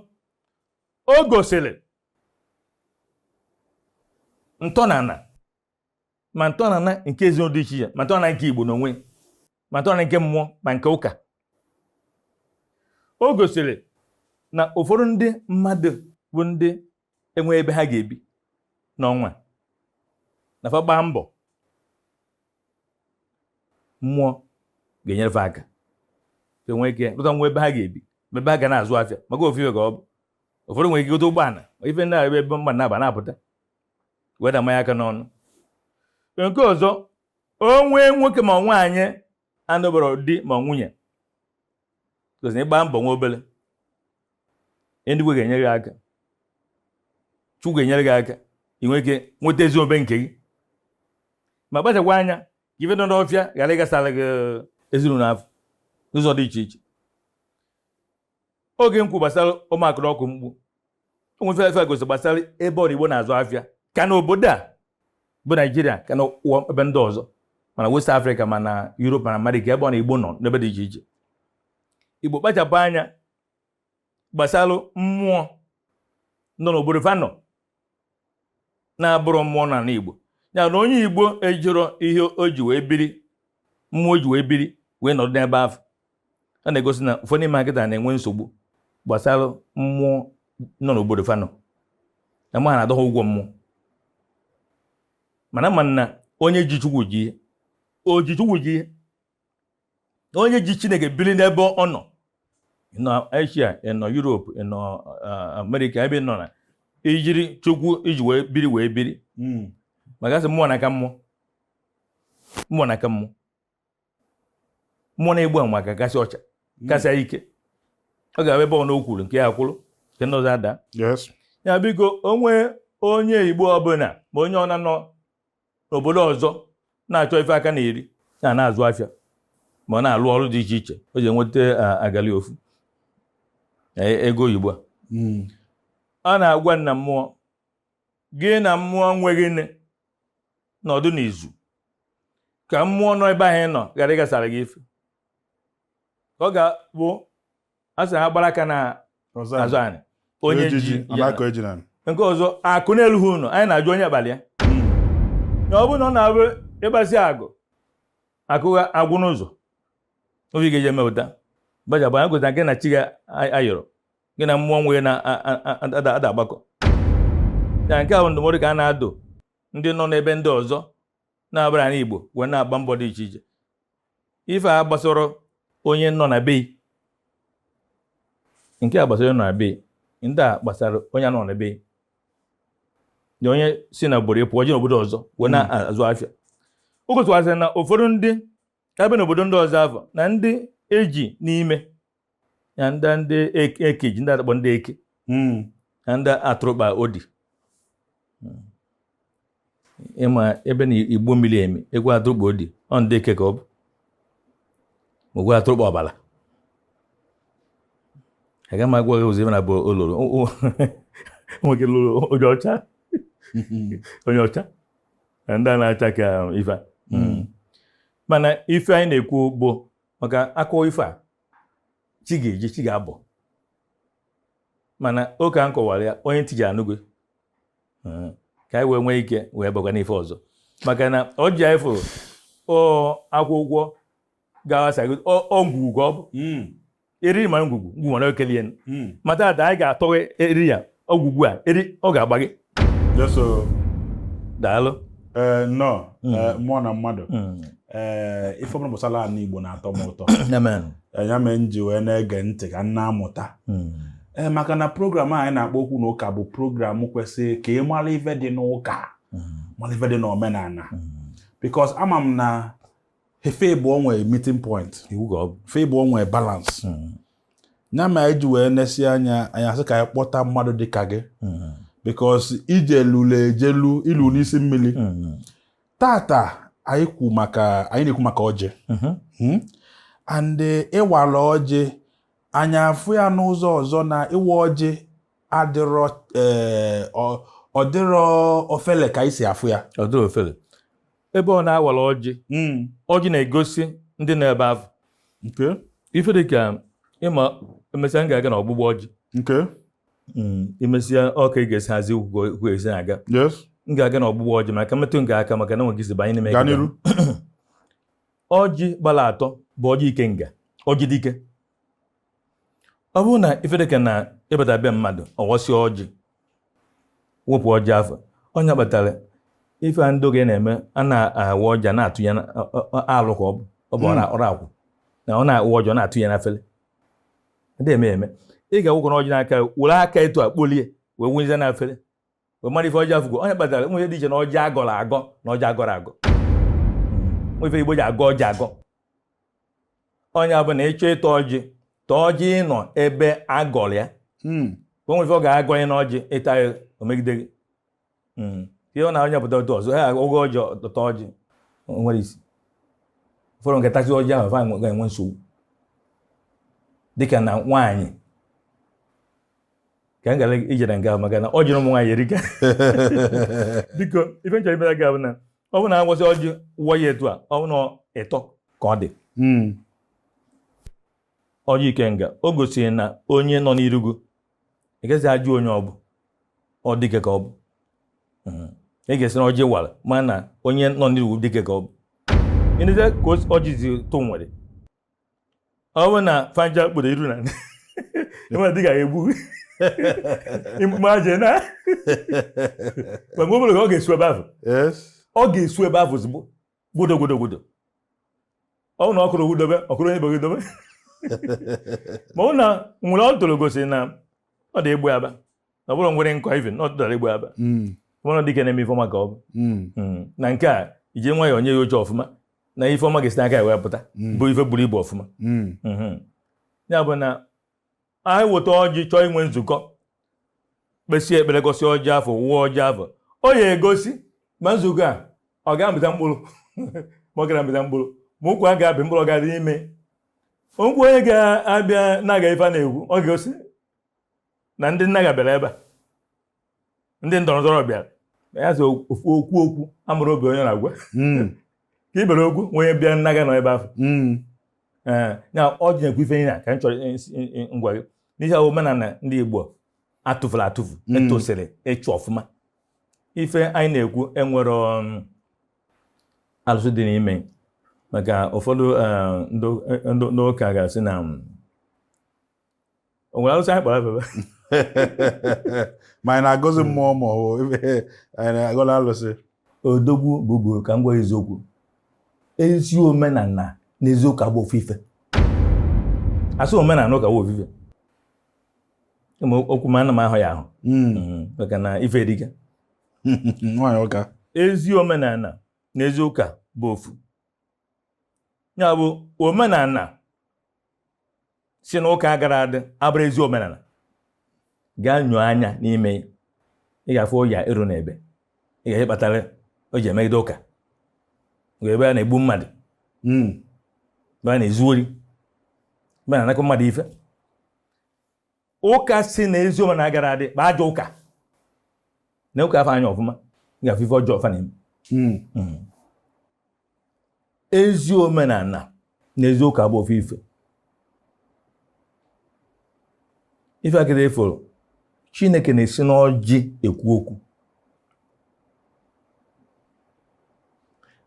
o gosiri ntọnana ma ntọnana nke ezinụlọ dị iche iche ma ntọnana nke Igbo n'onwe ma ntọnana nke mmụọ ma nke ụka. O gosiri na ụfọdụ ndị mmadụ bụ ndị enwe ebe ha ga-ebi n'ọnwa na fa gbaa mbọ mmụọ ga-enyere fa aka enwe ike rụta nwa ebe ha ga-ebi ma ebe ha ga na-azụ afịa maka ofufe ka ọ bụ. Ụfọdụ nwere ike gote ụgbọala ife ndị a ebe mmadụ na-aba na-apụta weda mmanya aka n'ọnụ. Nke ọzọ o nwee nwoke ma nwaanyị anụbara di ma nwunye gosi na ịgba mbọ nwa obere eluigwe ga-enyere gị aka, Chukwu ga-enyere gị aka ị nwee ike nweta ezi obe nke gị ma kpachakwa anya ka ife nọ n'ọfịa ghara ịgasara gị ezinụlọ afọ n'ụzọ dị iche iche. Oge nkwu gbasara ụmụakụrụ ọkụ mkpu onwe ife ife gosi gbasara ebe ọrụ Igbo na-azụ afịa ka n'obodo a Bụ Naijiria ka na ụwa ebe ndị ọzọ, mana West Africa, mana Europe, mana America, ebe ọ na Igbo nọ n'ebe dị iche iche. Igbo kpachapụ anya gbasara mmụọ nọ n'obodo fa nọ na-abụrụ mmụọ n'ala Igbo. Ya na onye Igbo ejiro ihe o ji wee biri, mmụọ o ji wee biri wee nọdụ n'ebe ahụ, ọ na-egosi na ụfọdụ n'ime ha kịta na-enwe nsogbu gbasara mmụọ nọ n'obodo fa nọ, na mmụọ ha na-adọ ha ụgwọ mmụọ. Mana ma na onye ji Chukwu ji ihe, o ji Chukwu ji ihe, onye ji Chineke biri n'ebe ọ nọ, ị nọ Asia, ị nọ Europe, ị nọ America, ebe ị nọ na ijiri Chukwu iji wee biri wee biri, maka sị mmụọ na-aka mmụọ, mmụọ na-aka mmụọ, mmụọ na-egbu anwa ka kasị ọcha, kasịa ike. Ọ ga-abụ ebe ọ na o kwuru nke ya kwụrụ, nke ndị ọzọ ada. Ya biko, onwe onye Igbo ọbụla, ma onye ọ na-anọ n'obodo ọzọ na-achọ ife aka na-eri, na na-azụ afịa, ma ọ na-alụ ọrụ dị iche iche o ji enweta agali ofu ego oyibo a, ọ na-agwa nna mmụọ gị na mmụọ nweghị nne nọdụ n'izu, ka mmụọ nọ ebe ahụ ị nọ ghara ịgasara gị ife. Ka ọ ga-abụ a sị ha gbara aka na azụ anyị onye ji ya. Anakọ ejina. Nke ọzọ, akụ na-elughị ụlọ, anyị na-ajụ onye abalị ya na ọ bụrụ na ọ na-abụ ịgbasi agụ akụ agwụ n'ụzọ obi ga-eji emepụta bajabụ anyị gụta gị na chi gị ayọrọ gị na mmụọ nwere na ada agbakọ ya. Nke a bụ ndụmọdụ ka a na-adụ ndị nọ n'ebe ndị ọzọ na-abara ala Igbo wee na-agba mbọ dị iche iche. Ife a gbasara onye nọ na be, nke a gbasara onye nọ na be, ndị a gbasara onye nọ na be, na onye si na obodo pụọ jee n'obodo ọzọ wee na-azụ afịa. O gosikwasịrị na ụfọdụ ndị ebe n'obodo ndị ọzọ afọ na ndị eji n'ime ya, ndị eke ji, ndị akpọ ndị eke na ndị atụrụkpa odi. Ịma ebe na Igbo mmiri emi egwu atụrụkpa odi, ọ ndị eke ka ọ bụ ogwu atụrụkpa ọbara. Aga m agwa gị ụzọ ebe na bụ oloro nwoke lụrụ onye ọcha, onye ọcha na ndị a na-acha ka ife a. Mana ife anyị na-ekwu bụ maka akụkọ ife a, chi ga-eji chi ga-abọ, mana oge a m kọwara ya, onye ntị ji anụgo, ka anyị wee nwee ike wee bakwa n'ife ọzọ, maka na ọjị anyị fụrụ, ọ akwụkwọ ga-aghasa gị, ọ ngwugwu ka ọ bụ. Eriri ma ngwugwu ngwugwu mana okelie, ma tata anyị ga-atọghe eriri ya, ọgwụgwụ a eri ọ ga-agba gị. Yes o. Daalụ. Ee, nnọọ. Ee, mmụọ na mmadụ. Ee, ife ọbụla gbasara ala Igbo na-atọ m ụtọ. Amen. Ee, ya mere m ji wee na-ege ntị ka m na-amụta. Ee, maka na program a anyị na-akpọ Okwu na Ụka bụ program kwesịrị ka ị mara ife dị n'ụka, mara ife dị n'omenala, because ama m na ife ịbụọ nwere meeting point. Iwu ka ọ bụ. Ife ịbụọ nwere balance. Ya ma anyị ji wee nesi anya, anyị asị ka anyị kpọta mmadụ dị ka gị, because ije lulu ejelu ilu n'isi mmiri. Tata anyị kwu maka, anyị na-ekwu maka ọjị. And ịwala ọjị, anyị afụ ya n'ụzọ ọzọ na ịwa ọjị adịrọ, ọ dịrọ ofele ka anyị si afụ ya. Ọ dịrị ofele ebe ọ na-awara ọjị. Ọjị na-egosi ndị nọ ebe ahụ. Ife dị ka ịma, emesịa m ga-aga na ọgbụgbọ ọjị. Imesịa ọka ị ga-esi hazi ukwu ukwu esi aga. M ga-aga na ọgbụgbọ ọjị, maka mmetụ nke aka, maka na enweghị isi banye n'ime. Gaa n'iru. Ọjị gbara atọ bụ ọjị ikenga, ọjị dike. Ọ bụrụ na ife dịka na ịbata be mmadụ, ọghọsịa ọjị, wepụ ọjị afọ, onye kpatara ife a ndị oge na-eme, a na-awa ọjị, a na-atụ ya alụ ka ọ bụ ọ bụ ọrụ akwụ na ọ na-awa ọjị, ọ na-atụ ya n'afele ndị eme eme. Ị ga-awụkọ ọjị n'aka, were aka etu a kpolie wee wunye n'afere, wee mara ife ọjị afụgo onye kpatara. Nwe ihe dị iche na ọjị agọrọ agọ na ọjị agọrọ agọ. Nwe ife Igbo ji agọ ọjị agọ. Onye bụ na ịchọ ịtọ ọjị, tọọ ọjị ịnọ ebe agọrọ ya. O nwere ife ọ ga-agọnye n'ọjị, ịta ya o megide gị. Ihe ọ na-onye pụta otu ọzọ ha oge ọjị tọọ ọjị, o nwere isi ụfọdụ nke tasị ọjị ahụ, fa ga-enwe nsogbu, dịka na nwaanyị Ka m gara ije na nke ahụ maka na ọjị na ụmụ nwaanyị erika. Biko, ife m chọrọ imere gị bụ na ọ bụ na agwọsị ọjị wụọ ya etu a, ọ bụ na ịtọ ka ọ dị. Ọjị ikenga o gosiri na onye nọ n'iru gị ị gaghịzi ajụ onye ọ bụ, ọ dike ka ọ bụ. Ị ga-esi na ọjị wara ma na onye nọ n'iru dike ka ọ bụ. Ịnụzie ka ọjị si tụ nwere ọ bụ na fanja kpụrụ iru na ịma dị ga-egbu ma je na ma mgbe obere ọ ga-esu ebe ahụ. Ọ ga-esu ebe ahụ ozugbo, gwodo gwodo gwodo. Ọ bụ na ọ kụrụ ogwu dobe, ọ kụrụ onye beghị dobe. Ma ọ na nwere ọ tụrụ gosiri na ọ dị egbu aba na ọ bụrụ nwere nkọ even na ọ tụtara egbu aba. Mana dike na-eme ifeọma ka ọ bụ. Na nke a iji nwayọọ nye ya oche ọfụma na ifeọma ga-esi n'aka ya wee pụta bụ ife buru ibu ọfụma. Ya bụ na anyị weta ọjị chọọ inwe nzukọ, kpesie ekpere, gosi ọjị afọ, wụọ ọjị afọ, ọ ya egosi ma nzukọ a ọ ga-amịta mkpụrụ ma ọ gara amịta mkpụrụ, ma ụkwụ a ga-abị mkpụrụ ọ ga-adị n'ime okwu onye ga-abịa na-aga ife a na-ekwu, ọ ga-egosi na ndị nna bịara ebe a, ndị ndọrọ ndọrọ bịara ya sị okwu okwu amụrụ obi onye na-agwa ka i bere okwu onye bịa nna ga nọ ebe ahụ. Ee, ya ọjị na-ekwu ife niile ka m chọrọ ngwa gị n'ihi omenala ndị Igbo atụfuru atụfu etosiri ịchụ ọfụma. Ife anyị na-ekwu enwere alụsị dị n'ime, maka ụfọdụ ndị ụka ga-asị na o nwere alụsị anyị kpọrọ afa. Ma anyị na-agọzi mmụọ ma ọ bụ anyị na-agọla alụsị. Odogwu bụbu ka m gwa eziokwu, ezi omenala na eziokwu abụ ofu ife. Asị omenala ụka bụ ofu ife, okwu ma ana m ahụ ya ahụ maka na ife erika. Nwaanyị ụka. Ezi omenala na ezi ụka bụ ofu. Ya bụ omenala si na ụka gara adị abụrụ ezi omenala. Gaa nyoo anya n'ime ị ga-afụ ya eru n'ebe ị ga-ihe kpatara o ji emegide ụka, ebe a na-egbu mmadụ, ebe a na-ezu ori, ebe a na-anakọ mmadụ ife. Ụka si na ezi omenala gara adị bụ ajọ ụka. Na ụka afọ anya ọfụma, ị ga-afụ ife ọjọọ fa na-eme. Ezi omenala na ezi ụka bụ ofu ife. Ife akịda eforo Chineke na-esi n'ọjị ekwu okwu,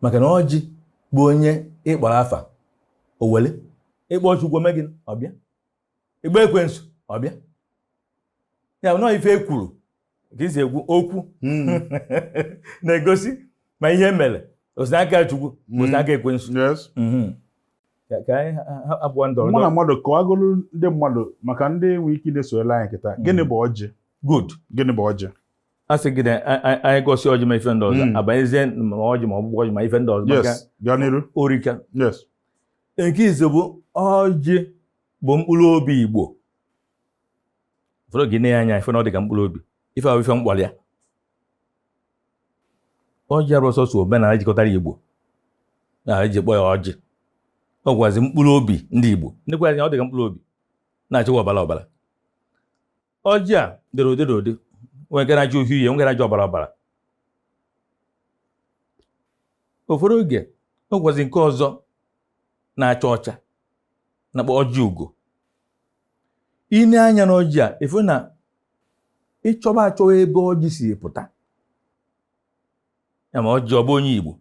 maka na ọjị bụ onye ịkpọrọ afa o wele ịkpọ Chukwu ome gị ọbịa, ịgba ekwensu ọbịa. Ya bụ nọọ ife e kwuru ka isi ekwu okwu na-egosi ma ihe mere o si n'aka Chukwu ma o si n'aka ekwensu. Ka anyị hapụ ndọrọ mụ na mmadụ kọwagolu ndị mmadụ maka ndị nwee ike na-esoyela anyị kịta. Gịnị bụ ọjị? Good. Gịnị bụ ọjị? A sị gị na anyị gosi ọjị ma ife ndị ọzọ abanyezie ma ọjị ma ọgbụgbọ ọjị ma ife ndị ọzọ maka orika. Nke izu bụ ọjị bụ mkpụrụ obi Igbo. Ụfọdụ gị na anya ife na ọ dị ka mkpụrụ obi ife ahụ ife mkpọrọ ya. Ọjị abụrụ sọsọ omenala jikọtara Igbo na eji kpọ ya ọjị, ọ gwazi mkpụrụ obi ndị Igbo ndekwa anya ọ dị ka mkpụrụ obi na-achịkwa ọbara ọbara. Ọjị a dịrị ụdị ụdị, nwee nke na-acha uhie uhie, nwee nke na-acha ọbara ọbara. Ụfọdụ oge ọ gwazi nke ọzọ na-acha ọcha na-akpọ ọjị ugo. I nee anya n'ọjị a ịfụ na ịchọba achọwa ebe ọjị si pụta, ya ma ọjị ọ bụ onye Igbo,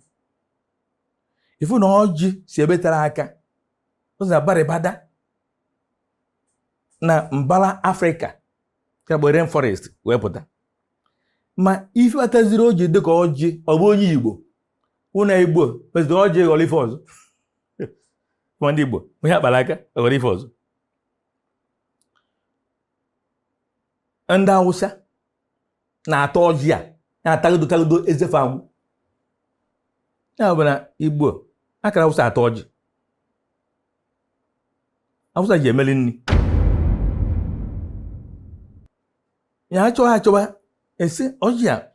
ịfụ na ọjị si ebe tara aka ụzọ abarịbada na mbara Afrịka ka bụ rainforest wee pụta. Ma ife kpataziri o ji dịka ọjị ọ bụ onye Igbo wụ na Igbo meziri ọjị ghọrọ ife ọzọ. Ma ndị Igbo onye akpara aka ghọrọ ife ọzọ. Ndị Awụsa na-ata ọjị a na-atagodo tagodo ezefe agwụ. Ya bụ na Igbo akara Awụsa ata ọjị. Awụsa ji emeli nri ya achọwa achọwa esi ọjị a.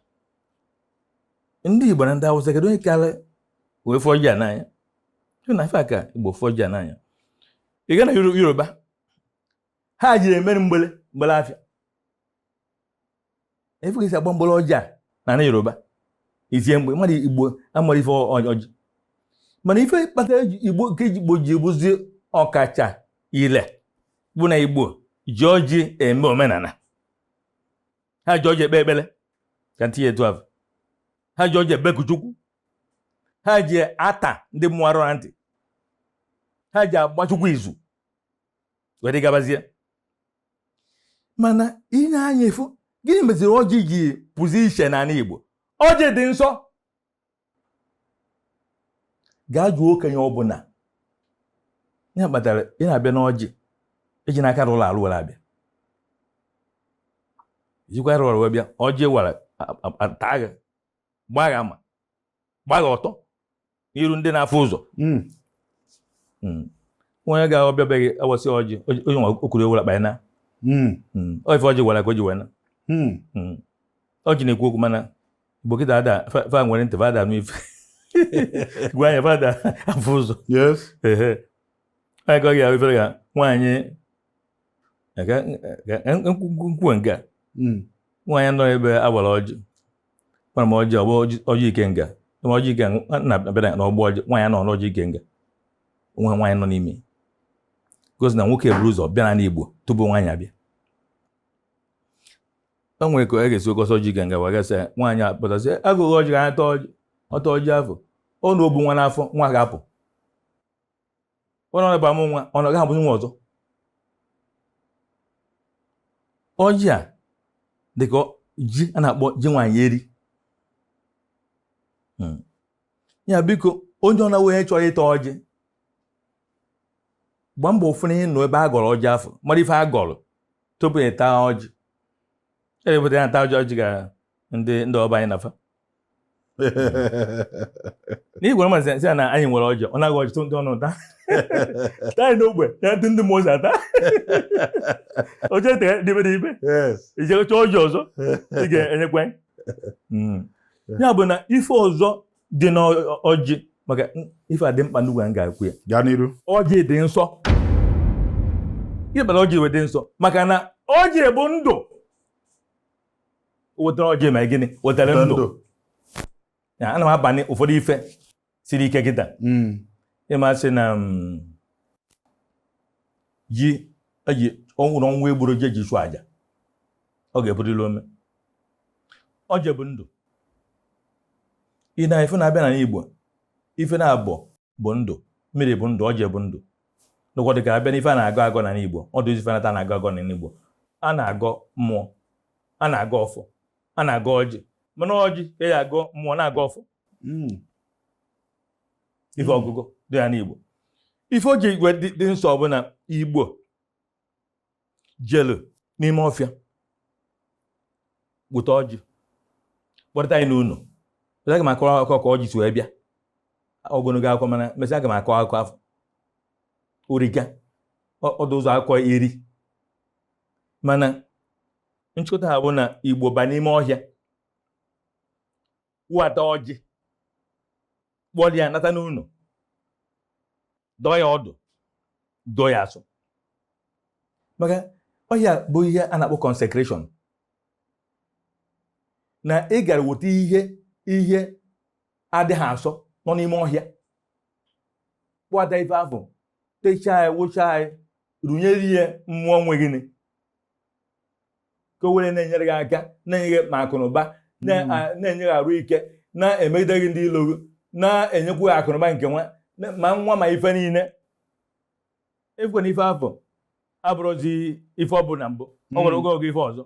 Ndị Igbo na ndị Awụsa kedu onye karị wee fụ ọjị a n'anya? Na ife aka Igbo fụ ọjị a n'anya. Ị gaa na Yoruba ha ji emeri mgbele mgbele afịa. Efu ka esi agba mgbọrọ ọjị a na Yoruba itie mgbe mmadụ Igbo amara ife ọjị mana ife kpatara Igbo nke Igbo ji bụzi ọkacha ile bụ na Igbo ji ọjị eme omenala. Ha ji ọjị ekpe ekpere ka ntinye etu ahụ. Ha ji ọjị ebeku Chukwu. Ha ji ata ndị mmụọ arụ na ntị. Ha ji agba Chukwu izu wee dịgabazie. Mana ị na-anya efu gịnị meziri ọjị ji pụzi iche n'ala Igbo? Ọjị dị nsọ. Gaa jụọ okenye ọbụla ya kpatara ị na-abịa n'ọjị eji n'aka rụrụ arụ were abịa ijikwa rụrụ wee bịa ọjị wara taa gị gbaa gị ama gbaa gị ọtọ n'iru ndị na-afụ ụzọ. Onye ga-ọbịa be gị awasị ọjị onye nwa okwuru ewere akpa ya na ọ ife ọjị gwara ka o ji wee na ọjị na-ekwu okwu mana Igbo kịta ada fa nwere ntị fa ada anụ ife gwa anya fa ada afụ ụzọ. Ehe onye ka ọ ga-ahụ ifere ga nwaanyị nkwuwe nke a nwaanyị nọ ebe a gbara ọjị gwara m ọjị ọgbọ ọjị ikenga ọjị ikenga na-abịa n'ọgbọ ọjị nwaanyị nọ n'ọjị ikenga nwa nwaanyị nọ n'ime gosi na nwoke buru ụzọ bịa n'ala Igbo tupu nwaanyị abịa. O nwere ka a ga-esi ogosi ọjị ikenga wee gasị nwaanyị apụtasị agụghị ọjị ka anya tọọ ọjị ọtọ ọjị afọ ọ na obu nwa n'afọ nwa ga-apụ ọ nọ ebe amụ nwa ọ na gaghị abụzi nwa ọzọ. Ọjị a dịka ji a na-akpọ ji nwaanyị eri. Ya biko onye ọ na-onye chọrọ ịta ọjị gbaa mbọ ụfụ na ịnụ ebe a gọrọ ọjị afọ mara ife a gọrọ tupu ị taa ọjị. Ebute ya ata ọjị ọjị ga ndị ndị ọba anyị nafa n'ihi gwara masị sị na anyị nwere ọjị ọ naghị ọjị tụ ndị ọnụ taa taa anyị n'ogbe ya ndị ndị mmụọ si ata oche ete dịbe dịbe ije chọọ ọjị ọzọ ị ga-enyekwa. Ya bụ na ife ọzọ dị n'ọjị maka ife a dị mkpa nnukwu m ga-ekwu ya. Gaa n'iru. Ọjị dị nsọ. Ihe kpatara ọjị wee dị nsọ maka na ọjị bụ ndụ. Wetara ọjị ma gịnị wetara ndụ. Ya ana m abanye ụfọdụ ife siri ike kịta. Ịma sị na ji eji ọnwụrụ ọnwụ egburu ji eji chụọ aja ọ ga-eburịrị ome. Ọjị bụ ndụ. Ị na ife na-abịa n'ala Igbo ife na-abọ bụ ndụ, mmiri bụ ndụ, ọjị bụ ndụ. N'ụkwa dịka abịa n'ife a na-agọ agọ n'ala Igbo, ọ dị ife nata na-agọ agọ n'ala Igbo. A na-agọ mmụọ, a na-agọ ọfọ, a na-agọ ọjị. Mana ọjị ka ya agọ mmụọ na-agọ ọfọ. Ife ọgụgụ dị ya n'Igbo. Ife o ji dị nsọ bụ na Igbo jelu n'ime ọfịa weta ọjị kpọrịta anyị n'ụlọ. Aga m akọrọ akụkọ ka ọjị si wee bịa ogologo akụkọ mana mesịa aga m akọ akụkọ afọ orika ọdụ ụzọ akụkọ iri mana nchịkọta ha bụ na Igbo ba n'ime ọhịa wata ọjị kpọrọ ya nata n'ụlọ dọọ ya ọdụ dọọ ya asụ maka ọhịa bụ ihe a na-akpọ consecration na ị gara weta ihe ihe adịghị asọ nọ n'ime ọhịa kpọta ife afọ techaa ya wụchaa ya rụnyere ihe mmụọ nwe gịnị ka o were na-enyere gị aka na-enye gị ma akụnụba na-enye gị arụ ike na-emegide gị ndị ilo gị na-enyekwu gị akụnụba nke nwa ma nwa ma ife niile. Efukwana ife afọ abụrụzi ife ọ bụ na mbụ ọ nwere oge oge ife ọzọ.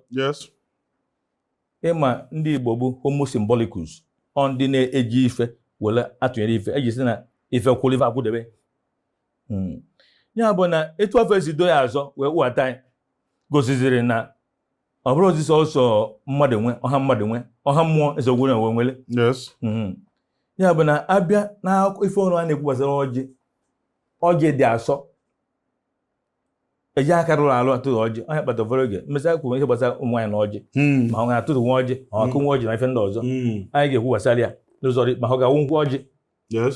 Ịma ndị Igbo bụ homo symbolicus ọ ndị na-eji ife were atụnyere ife eji sị na ife kwụrụ ife akwụdebe. Ya bụ na etu afọ esi do ya azọ wee wụghata anyị gosiziri na ọ bụrụ ozi sọsọ mmadụ nwe ọha mmadụ nwe ọha mmụọ eze ogwuru enwe nwere. Ya bụ na abịa na ife ọrụ a na-ekwu gbasara ọjị ọjị dị asọ eji aka rụrụ arụ atụrụ ọjị onye kpata ụfọdụ oge mmesịa kwuru ihe gbasara ụmụ nwaanyị na ọjị ma ọ ga-atụrụ nwa ọjị ma ọ akụ nwa ọjị na ife ndị ọzọ anyị ga-ekwu gbasara ya n'ụzọ dị ma ọ ga-awụ nkwụ ọjị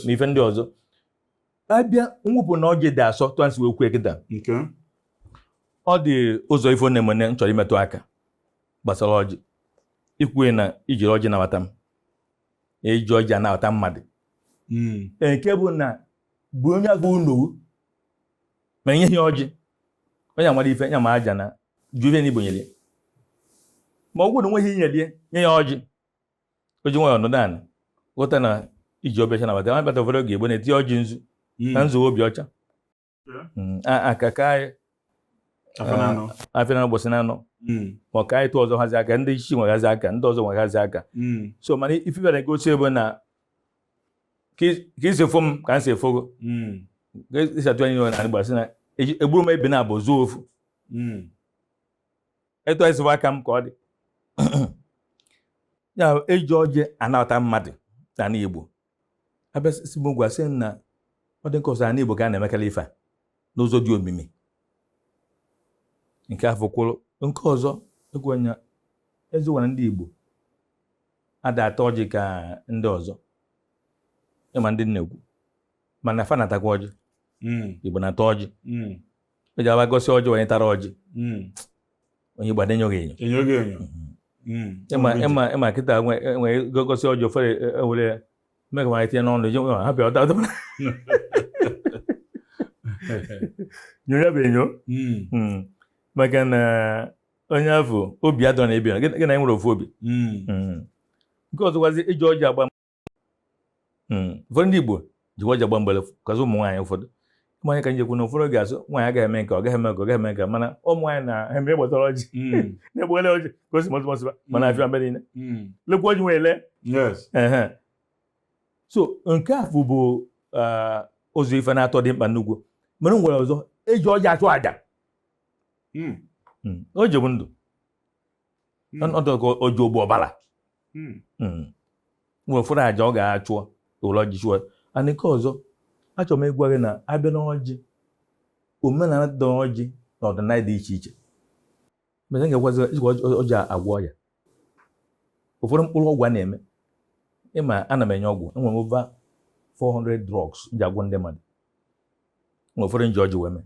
na ife ndị ọzọ. Abịa mwụpụ na ọjị dị asọ tụọ nsị wee kwue kịta. Ọ dị ụzọ ife na-emene m chọrọ imetụ aka gbasara ọjị. Ikwue na ijiri ọjị nabata m, eji ọjị anabata mmadụ. Nke bụ na bụ onye agụ unowu ma enyeghị ya ọjị, onye amara ife ya ma aja na ju ife na ibonyere ya. Ma ọ bụrụ na onweghị inyelie, nye ya ọjị, o ji nwayọọ nọdụ anị ghọta na iji obi ọcha nabata ya. Bata ụfọdụ oge Igbo na-etinye ọjị nzu na nzu obi ọcha. Aka ka anyị Afọ na-anọ. Afịa na ụbọchị na-anọ. Ma ọ ka anyị tụọ ọzọ hazi aka, ndị isi nweghazi aka, ndị ọzọ nweghazi aka. So mana ife bịara egosi bụ na ka isi fụ m ka m si efogo. Ka esi atụ anyị na Igbo sị na egburu m ebe na abụ zuo ofu. Etu anyị sịwa aka m ka ọ dị ya, eji ọjị anabata mmadụ n'ala Igbo. Abịa si m gwa sị na ọ dị nke ọzọ, ala Igbo ka a na-emekarị ife a n'ụzọ dị omimi. Nke afọ kwụrụ nke ọzọ egwu anya eziokwu na ndị Igbo ada ata ọjị ka ndị ọzọ, ịma ndị na-ekwu, mana fa na-atakwa ọjị. Igbo na-ata ọjị. O ji aba gosi ọjị, onye tara ọjị, onye Igbo adenyoghị enyo. Enyoghị enyo. Ịma ịma ịma kịta nwe gosi ọjị, ụfọdụ ewere mee ka tinye n'ọnụ iji hapụ ọta ọta nyo ya bụ enyo. Maka na onye afọ obi adọ na ebi gị na nwere ofu obi. Nke ọzọkwazi, iji ọjị agba. Ụfọdụ ndị Igbo jikwa ọjị agba mgbele, kazi ụmụ nwaanyị ụfọdụ. Ụmụ nwaanyị ka njekwu na ụfọdụ ga-asụ nwaanyị agaghị eme nke ọ gaghị eme nke ọ gaghị eme nke, mana ụmụ nwaanyị na-eme gbasara ọjị, na-egbugharị ọjị ka o si masị masịba, mana afịa mbe niile lekwa ọjị nwere ele. Ehe. So nke a bụ ụzọ ife na-atọ dị mkpa nnukwu. Mana nwere ọzọ, eji ọjị achụ àjà. O ji bụ ndụ. Ọdụ ka oji ogbu ọbara. Nwere ụfọdụ àjà ọ ga-achụọ ụlọ ọjị chụọ. And nke ọzọ achọrọ m ịgwa gị na abịa n'ọjị, omenala dị n'ọjị na ọdịnala dị iche iche. Mgbe m ga-egwazi ijikwa ọjị agwọ ọya, ụfọdụ mkpụrụ ọgwụ a na-eme, ịma ana m enye ọgwụ, enwere m over 400 drugs m ji agwọ ndị mmadụ. Nwere ụfọdụ nji ọjị wee mee.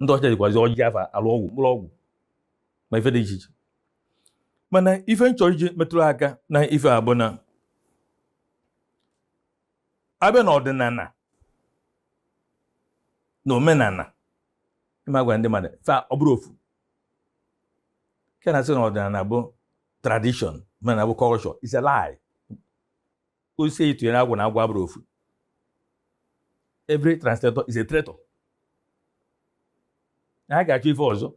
Ndị ọcha jikwazi ọjị afa alụ ọgwụ, mkpụrụ ọgwụ ma ife dị iche iche. Mana ife m chọrọ iji metụrụ aka na ife a bụ na abịa n'ọdịnala na omenala, ịma gwa ndị mmadụ fa ọ bụrụ ofu nke na-asị na ọdịnala bụ tradition, omenala bụ culture, is a lie. Osisi eyi tụnyere agwụ na agwụ abụrụ ofu. Every translator is a traitor. Ha ga-achọ ife ọzọ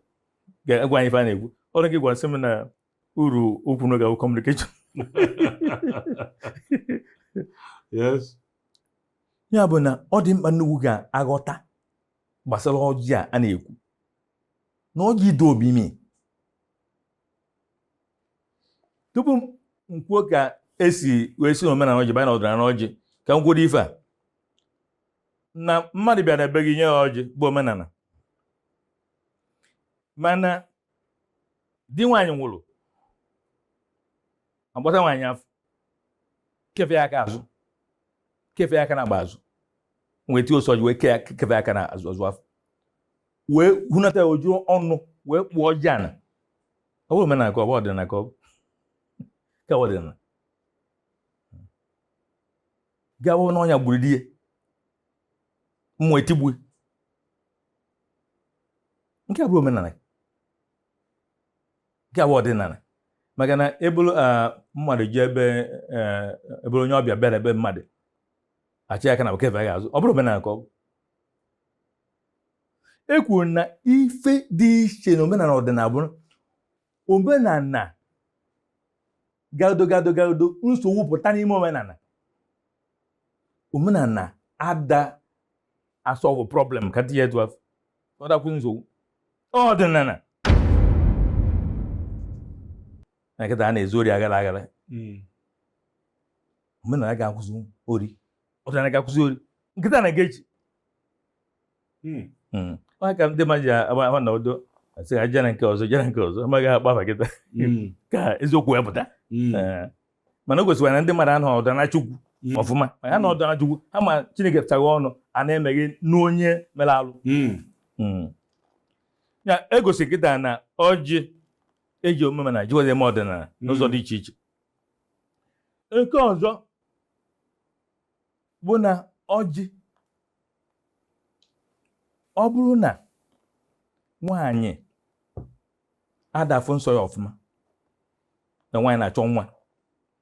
ga-agwa anyị ife a na-ekwu. Ọrụ gị gwara sị m na uru okwu n'oge bụ communication. Ya bụ na ọ dị mkpa nnukwu ga-aghọta gbasara ọjị a na-ekwu na ọjị dị omimi. Tupu m kwuo ka esi wee si n'omenala ọjị banye n'ọdịnala ọjị, ka m kwuo ife a na mmadụ bịara ebe gị nye ya ọjị bụ omenala, mana di nwaanyị nwụrụ, agbata nwaanyị afọ, kefe ya aka azụ, kefe ya aka na agba azụ, wee tie ose ọjị, wee kee ya, kefe aka na azụ azụ afọ, wee hunata ya oju ọnụ, wee kpụọ ọjị ana. Ọ bụrụ omenala ka ọ bụ ọdịnala ka ọ bụ ka ọ bụ ọdịnala gawa n'ọnya gburu di ya, mmụọ etigbu. Nke a bụrụ omenala, nke a bụ ọdịnala. Maka na ebulu mmadụ ji ebe eburu onye ọbịa bịara ebe mmadụ, achị aka na kefe ya azụ, ọ bụrụ omenala ka ọ bụ. E kwuru na ife dị iche na omenala ọdịnala bụ omenala gado gado gado nsogbu pụta n'ime omenala. Omenala ada asolve problem ka tinye etu afọ ọ dakwụ nsogbu. Ọdịnala na nkịta a na-ezu ori aghara aghara. Omenala ga-akwụsị ori, ọdịnala ga-akwụsị ori, nkịta na-aga echi. Ọ ka ndị mmadụ ji agba na udo asị ha jere nke ọzọ, jere nke ọzọ, amaghị akpa afa kịta ka eziokwu ya pụta. Mana o gosikwara na ndị mmadụ anọ ọdịnala Chukwu ọfụma. Ma ha nọ ọdịnala Chukwu, ha ma Chineke pụtaghị ọnụ a na-emeghe n'onye mere alụ. Ya egosi kịta na ọjị Eji omenala jikwazị eme ọdịnala n'ụzọ dị iche iche. Nke ọzọ bụ na ọjị, ọ bụrụ na nwaanyị adafụ nsọ ya ọfụma, na nwaanyị na-achọ nwa,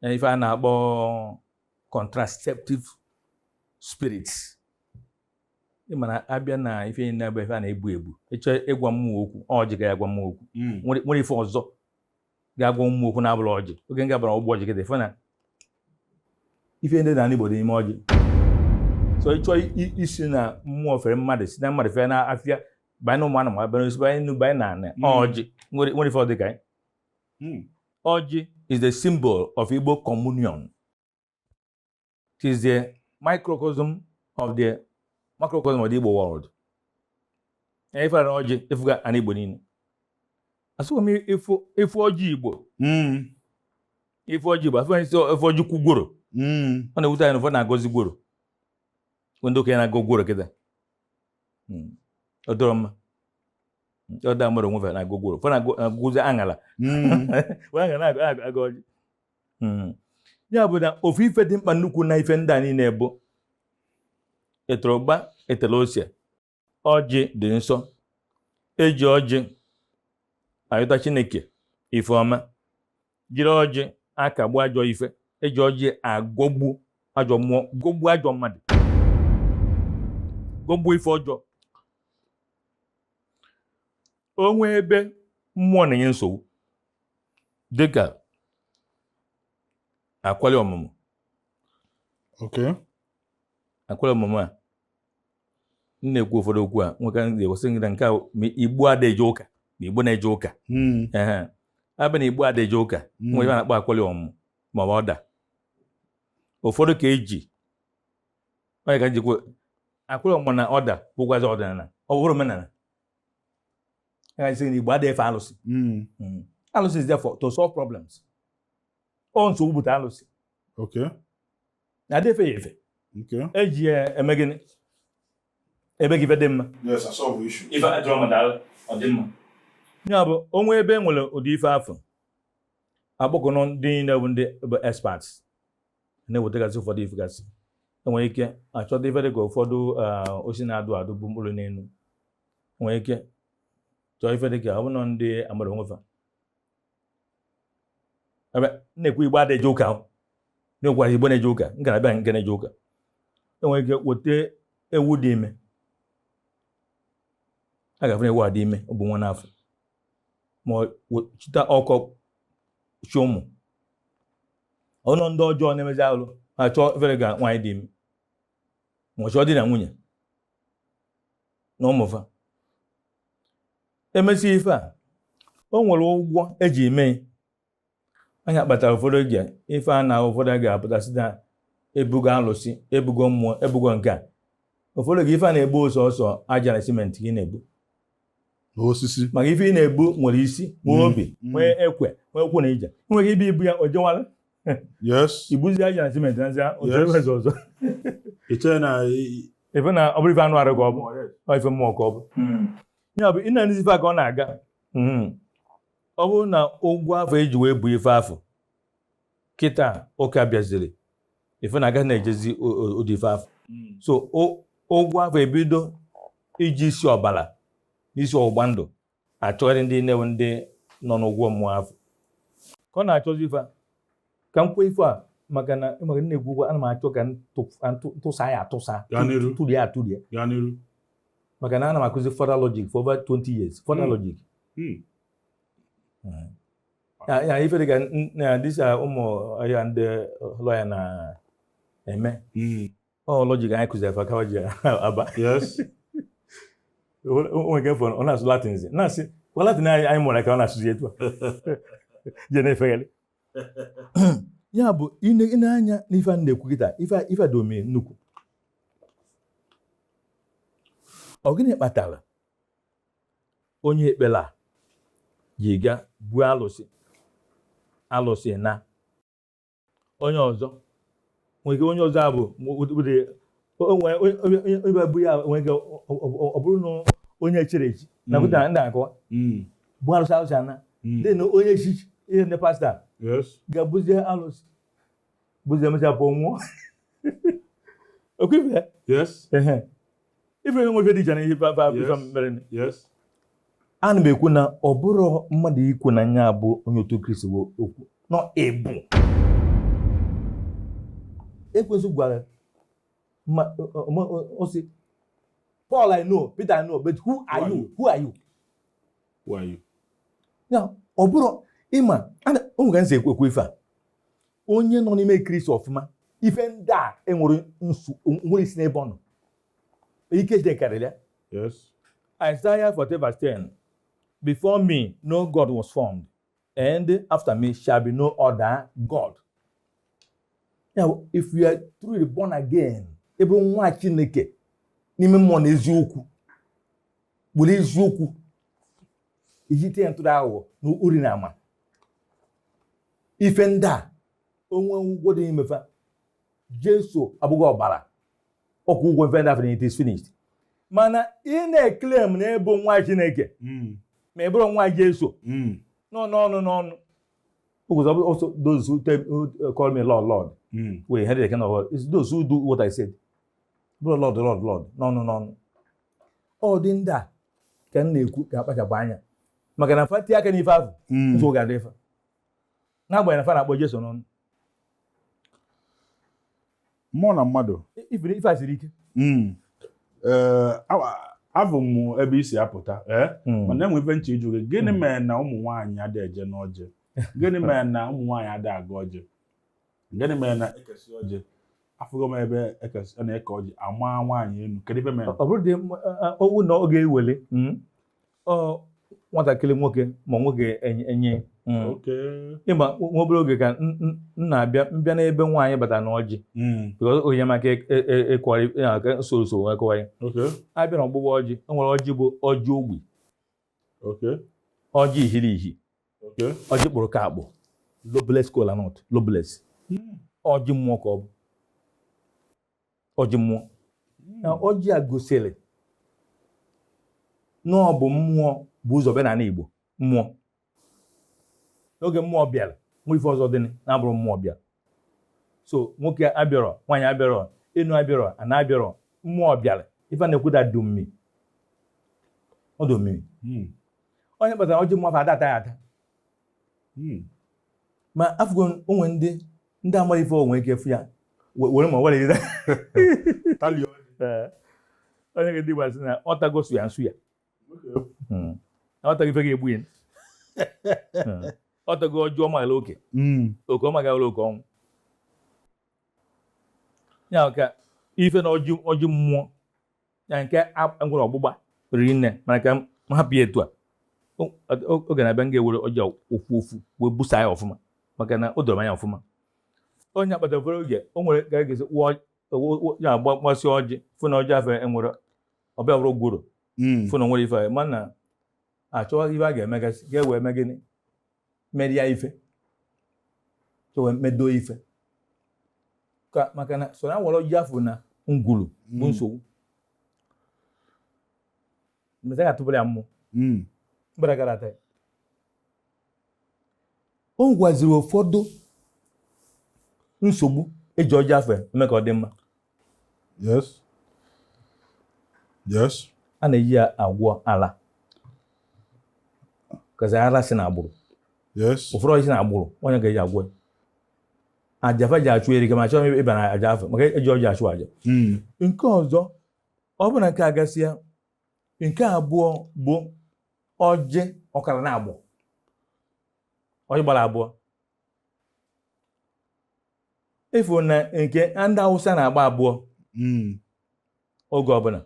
na ife a na-akpọ contraceptive spirits, ị ma na abịa na ife na-ebe ife a na-ebu ebu, ịchọ ịgwa mmụọ okwu, ọjị ga agwa mmụọ okwu. Nwere ife ọzọ ga-agwa mmụọ okwu na-abụrụ ọjị. Oge nga bara ụgbọ ọjị kịta, ife na ife ndị na Igbo dị n'ime ọjị. So ịchọ isi na mmụọ fere mmadụ, si na mmadụ fere na afịa, banye na ụmụ anụmanụ, banye n'osisi, banye n'ugbo, banye na anị, ọjị nwere ife ọ dị ka ya. Ọjị is the symbol of Igbo communion. It is the microcosm of the macrocosm of the Igbo world. Ife na ọjị efuga ana Igbo niile. Asịkwa m ifu ọjị Igbo. Ifu ọjị Igbo, asịkwa m ifu ọjị kwugworo. Ọ na-ewute anyị na ụfọdụ na-agọzi gworo. Ndị okenye na-agọ gworo kịta. Ọ dọrọ mma. Ọ da mmadụ onwe fa na-agọ gworo. Ụfọdụ na-agọzi aṅara. Wee aṅara na-agọ ọjị. Ya bụ na ofu ife dị mkpa nnukwu na ife ndị a niile bụ etorogba etele ose. Ọjị dị nsọ. Eji ọjị ayọta Chineke ife ọma, jiri ọjị akagbu ajọ ife, eji ọjị agọgbu ajọ mmụọ, gọgbuo ajọ mmadụ, gọgbuo ife ọjọọ. O nwee ebe mmụọ na-enye nsogbu, dịka akwali ọmụmụ. Akwali ọmụmụ a m na-ekwu ụfọdụ okwu a nwoke ga-ekwesị gị na nke a ma Igbo ada eje ụka na Igbo na-eje ụka. Ehe, abịa na Igbo ada eje ụka, nwere ebe a na-akpọ akwali ọmụmụ ma ọ bụ ọda. Ụfọdụ ka eji onye ka njikwa akwali ọmụmụ na ọda bụkwazi ọdịnala, ọ bụrụ omenala. Ya sị na Igbo adịghị efe alụsị. Alụsị is there for to solve problems. Ọ nsogbu bute alụsị. Na adịghị efe ya efe. Eji ya eme gịnị? Ebe gị ife dị mma. Yes, I solve issue. Ife adịrọ mma daalụ, ọ dị mma. Ya bụ onwe ebe e nwere ụdị ife afọ, akpọkọnọ ndị niile bụ ndị bụ experts na-ewetagasị ụfọdụ ife gasị. Enwere ike achọta ife dịka ụfọdụ osisi na-adụ adụ bụ mkpụrụ n'elu. Enwere ike chọọ ife dịka ọ bụrụ ndị amara onwefa. Ebe na-ekwu Igbo adịghị eje ụka ahụ, na-ekwu Igbo na-eje ụka, m gara abịa nke na-eje ụka. Enwere ike weta ewu dị ime, a ga-afụ na ewu a dị ime, ọ bụ nwa n'afọ, ma ọ chịta ọkọ chi ụmụ. Ọnụ ndị ọjọọ na-emezi alụ ha chọọ efere ga nwaanyị dị ime, ma ọ chọọ di na nwunye na ụmụfa. Emesi ife a, o nwere ụgwọ eji eme anya kpatara ụfọdụ oge ife a na ụfọdụ ga-apụta site na ebugo alụsị, ebugo mmụọ, ebugo nke a. Ụfọdụ oge ife a na-egbu sọsọ aja na simenti ka ị na-ebu. Na osisi. Maka ife ị na-ebu nwere isi, nwee obi, nwee ekwe, nwee okwu na ije. Nwere ike ibu ibu ya o jewala. Ibuzi aja na simenti na nzia, o jere eze ọzọ. Iche na ife na ọ bụrụ ife anụ arụ ka ọ bụ, ọ ife mmụọ ka ọ bụ. Ya bụ ị na-anụzi ife a ka ọ na-aga. Ọ bụrụ na ụgwọ afọ eji wee bu ife afọ kịta ụka bịaziri, ife na-aga na-ejezi ụdị ife afọ. So ụgwọ afọ ebido iji isi ọbara n'isi ọgbụgba ndụ achọgharị ndị na-ewe ndị nọ n'ụgwọ mmụọ afọ ka ọ na-achọzi ife a. Ka m kwuo ife a maka na maka na-ekwu ụgwọ, ana m achọ ka m tụsa ya atụsa, Gaa n'iru. tụrie atụrie. Gaa n'iru. Maka na ana m akụzi further logic for over 20 years. Further logic. Ya ife dịka na dịsa ụmụ ya ndị lawyer na-eme. Ọ logic anyị kụziri fa ka ji aba. O nwere nke fọrọ, ọ na-asụ Latin, na-asị kwa Latin anyị mụrụ ka ọ na-asụzi etu a je na-efegharị. Ya bụ ị na-anya n'ife a na-ekwu kịta, ife a dị omimi nnukwu. Ọ gịnị kpatara onye ekpere a ji ga buo alụsị alụsị na onye ọzọ nwere ike onye ọzọ a bụ onye bụ ya nwere ike ọ bụrụ na onye echiri echi na kwụta ndị akọwa bụ alụsị alụsị ana. Then onye echichi ihe ndị pastọ ga-abụzie alụsị, bụzie emechaa pụọ nwụọ. Okwu ife. Yes. Ife nwe ife dị iche na ihe ife mere. Ana m ekwu na ọ bụrụ mmadụ ikwu na nya bụ onye otu Kristi bụ okwu nọ ebu. Ekwensu gwara o sị, Paul I know, Peter I know, but who are you? Who are you? Who are you? Ya ọ bụrụ ịma o nwere nsi ekwu ife a, onye nọ n'ime Kristi ọfụma, ife ndị a enwere nwere isi n'ebe ọ nọ. Ike Chineke karịrị ya. Yes. Isaiah 40 verse 10. Before me no God was formed, and after me shall be no other God. Now, if you are truly born again, ị bụrụ nwa Chineke n'ime mmụọ na eziokwu, were eziokwu iji tinye ntụrụ aghụghọ na uri na ama, ife ndị a onwe ụgwọ dị n'ime fa, Jesu abụghị ọbara ọkwụ ụgwọ ife ndị afọ, it is finished. Mana ị na-eclaim na ịbụ nwa Chineke, ma ị bụrụ nwa Jesu, n'ọnụ n'ọnụ. Because also those who call me Lord, Lord, we inherit the kingdom of God. It's those who do what I said. Bụrụ Lord, Lord, Lord, n'ọnụ n'ọnụ. Ọ dị ndị a ka m na-ekwu ka akpachapụ anya, maka na fa tie aka n'ife ahụ, nsogbu ga-adị ife. N'agbanyeghị na fa na-akpọ Jesu n'ọnụ. Mmụọ na mmadụ. Ife a siri ike. Abụ m ebe isi apụta, mana enwe ife nche ịjụ gị. Gịnị mere na ụmụ nwaanyị ada eje n'ọjị? Gịnị mere na ụmụ nwaanyị ada aga ọjị? Gịnị mere na ekesi ọjị? Afụgo m ebe a na-eke ọjị, ama nwaanyị enu. Kedu ife mere? Ọ bụrụ dị owu na ọ ga-ewele nwatakịrị nwoke ma nwoke enye. Ịma nwa obere oge ka m na-abịa mbịa n'ebe nwaanyị batara n'ọjị, because onye maka ịkọrọ usoro usoro wee kọwa ya. Abịa na ọgbụgba ọjị, o nwere ọjị bụ ọjị ogbi, ọjị ihiri ihi, ọjị kpụrụ ka akpụ, loveless kola nut, loveless ọjị mmụọ ka ọ bụ ọjị mmụọ. Na ọjị a gosiri na ọ bụ mmụọ bụ ụzọ bịa n'ala Igbo. Mmụọ n'oge mmụọ bịara, nwa ife ọzọ dị na-abụrụ mmụọ bịara. So nwoke abịarọ, nwaanyị abịarọ, enu abịarọ, ana abịarọ, mmụọ bịara. Ife a na-ekwuda dị omimi, ọ dị omimi. Onye kpatara ọjị mmụọ ada ata ya ata. Ma afụgo onwe ndị amara ife onwe ike fụ ya were ma were ire. Onye ga-ndị Igbo sị na ọ tago suya nsu ya. Ọ tago ife ga-egbu ya. Ọ tago ọjọọ magala oke. Oke ọ magala oke ọnwụ. Ya ka ife na ọjị mmụọ ya nke nwere ọgbụgba riri nne, mana ka m hapụ ya etu a. Oge na-abịa m ga-ewere ọjị ofu ofu wee busa ya ọfụma, maka na o doro m anya ọfụma. Onye akpatara ụfọdụ oge o nwere ka a ga-esi ya gbasị ọjị fụ na ọjị afọ enwere ọbịa bụrụ gworo, fụ na nwere ife, mana achọwa ife a ga-emegasị ga ewee mee gịnị, merie ife, chọwa medo ife ka, maka na so na were ọjị afọ na ngwuru bụ nsogbu. Mgbe a ga-atụpụrụ ya mmụọ mgbada gara ata ya. O gwaziri ụfọdụ nsogbu eji ọjị afọ eme ka ọ dị mma. Yes. Yes. A na-eji ya agwọ ala, kaza ala si n'agbụrụ. Ụfọdụ ọjị si n'agbụrụ, onye ga-eji agwọ ya. Aja fa ji achụ erike, ma chọọ ịba na aja afọ maka eji ọjị achụ aja. Nke ọzọ, ọ bụ na nke agasịa, nke abụọ bụ ọjị ọkara na agbụ, ọjị gbara abụọ. Efu na nke ndị Awụsa na-agba abụọ oge ọbụla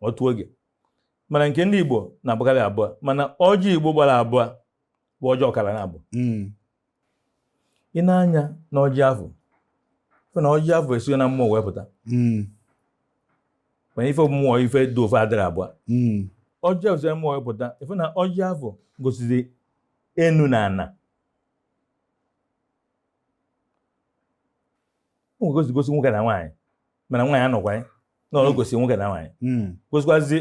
otu oge, mana nke ndị Igbo na-agbakarị abụọ, mana ọjị Igbo gbara abụọ bụ ọjị ọkara na abụọ. Ị na-anya na ọjị afọ, fụ na ọjị afọ esigo na mmụọ wee pụta. Mana ife mmụọ ife dị ofe adịrị abụọ. Ọjị afọ si na mmụọ wee pụta, ife na ọjị afọ gosiri enu na ana. O nwere gosi gosi nwoke na nwaanyị, mana nwaanyị anọkwa ya na ọ gosi nwoke na nwaanyị. Gosikwazi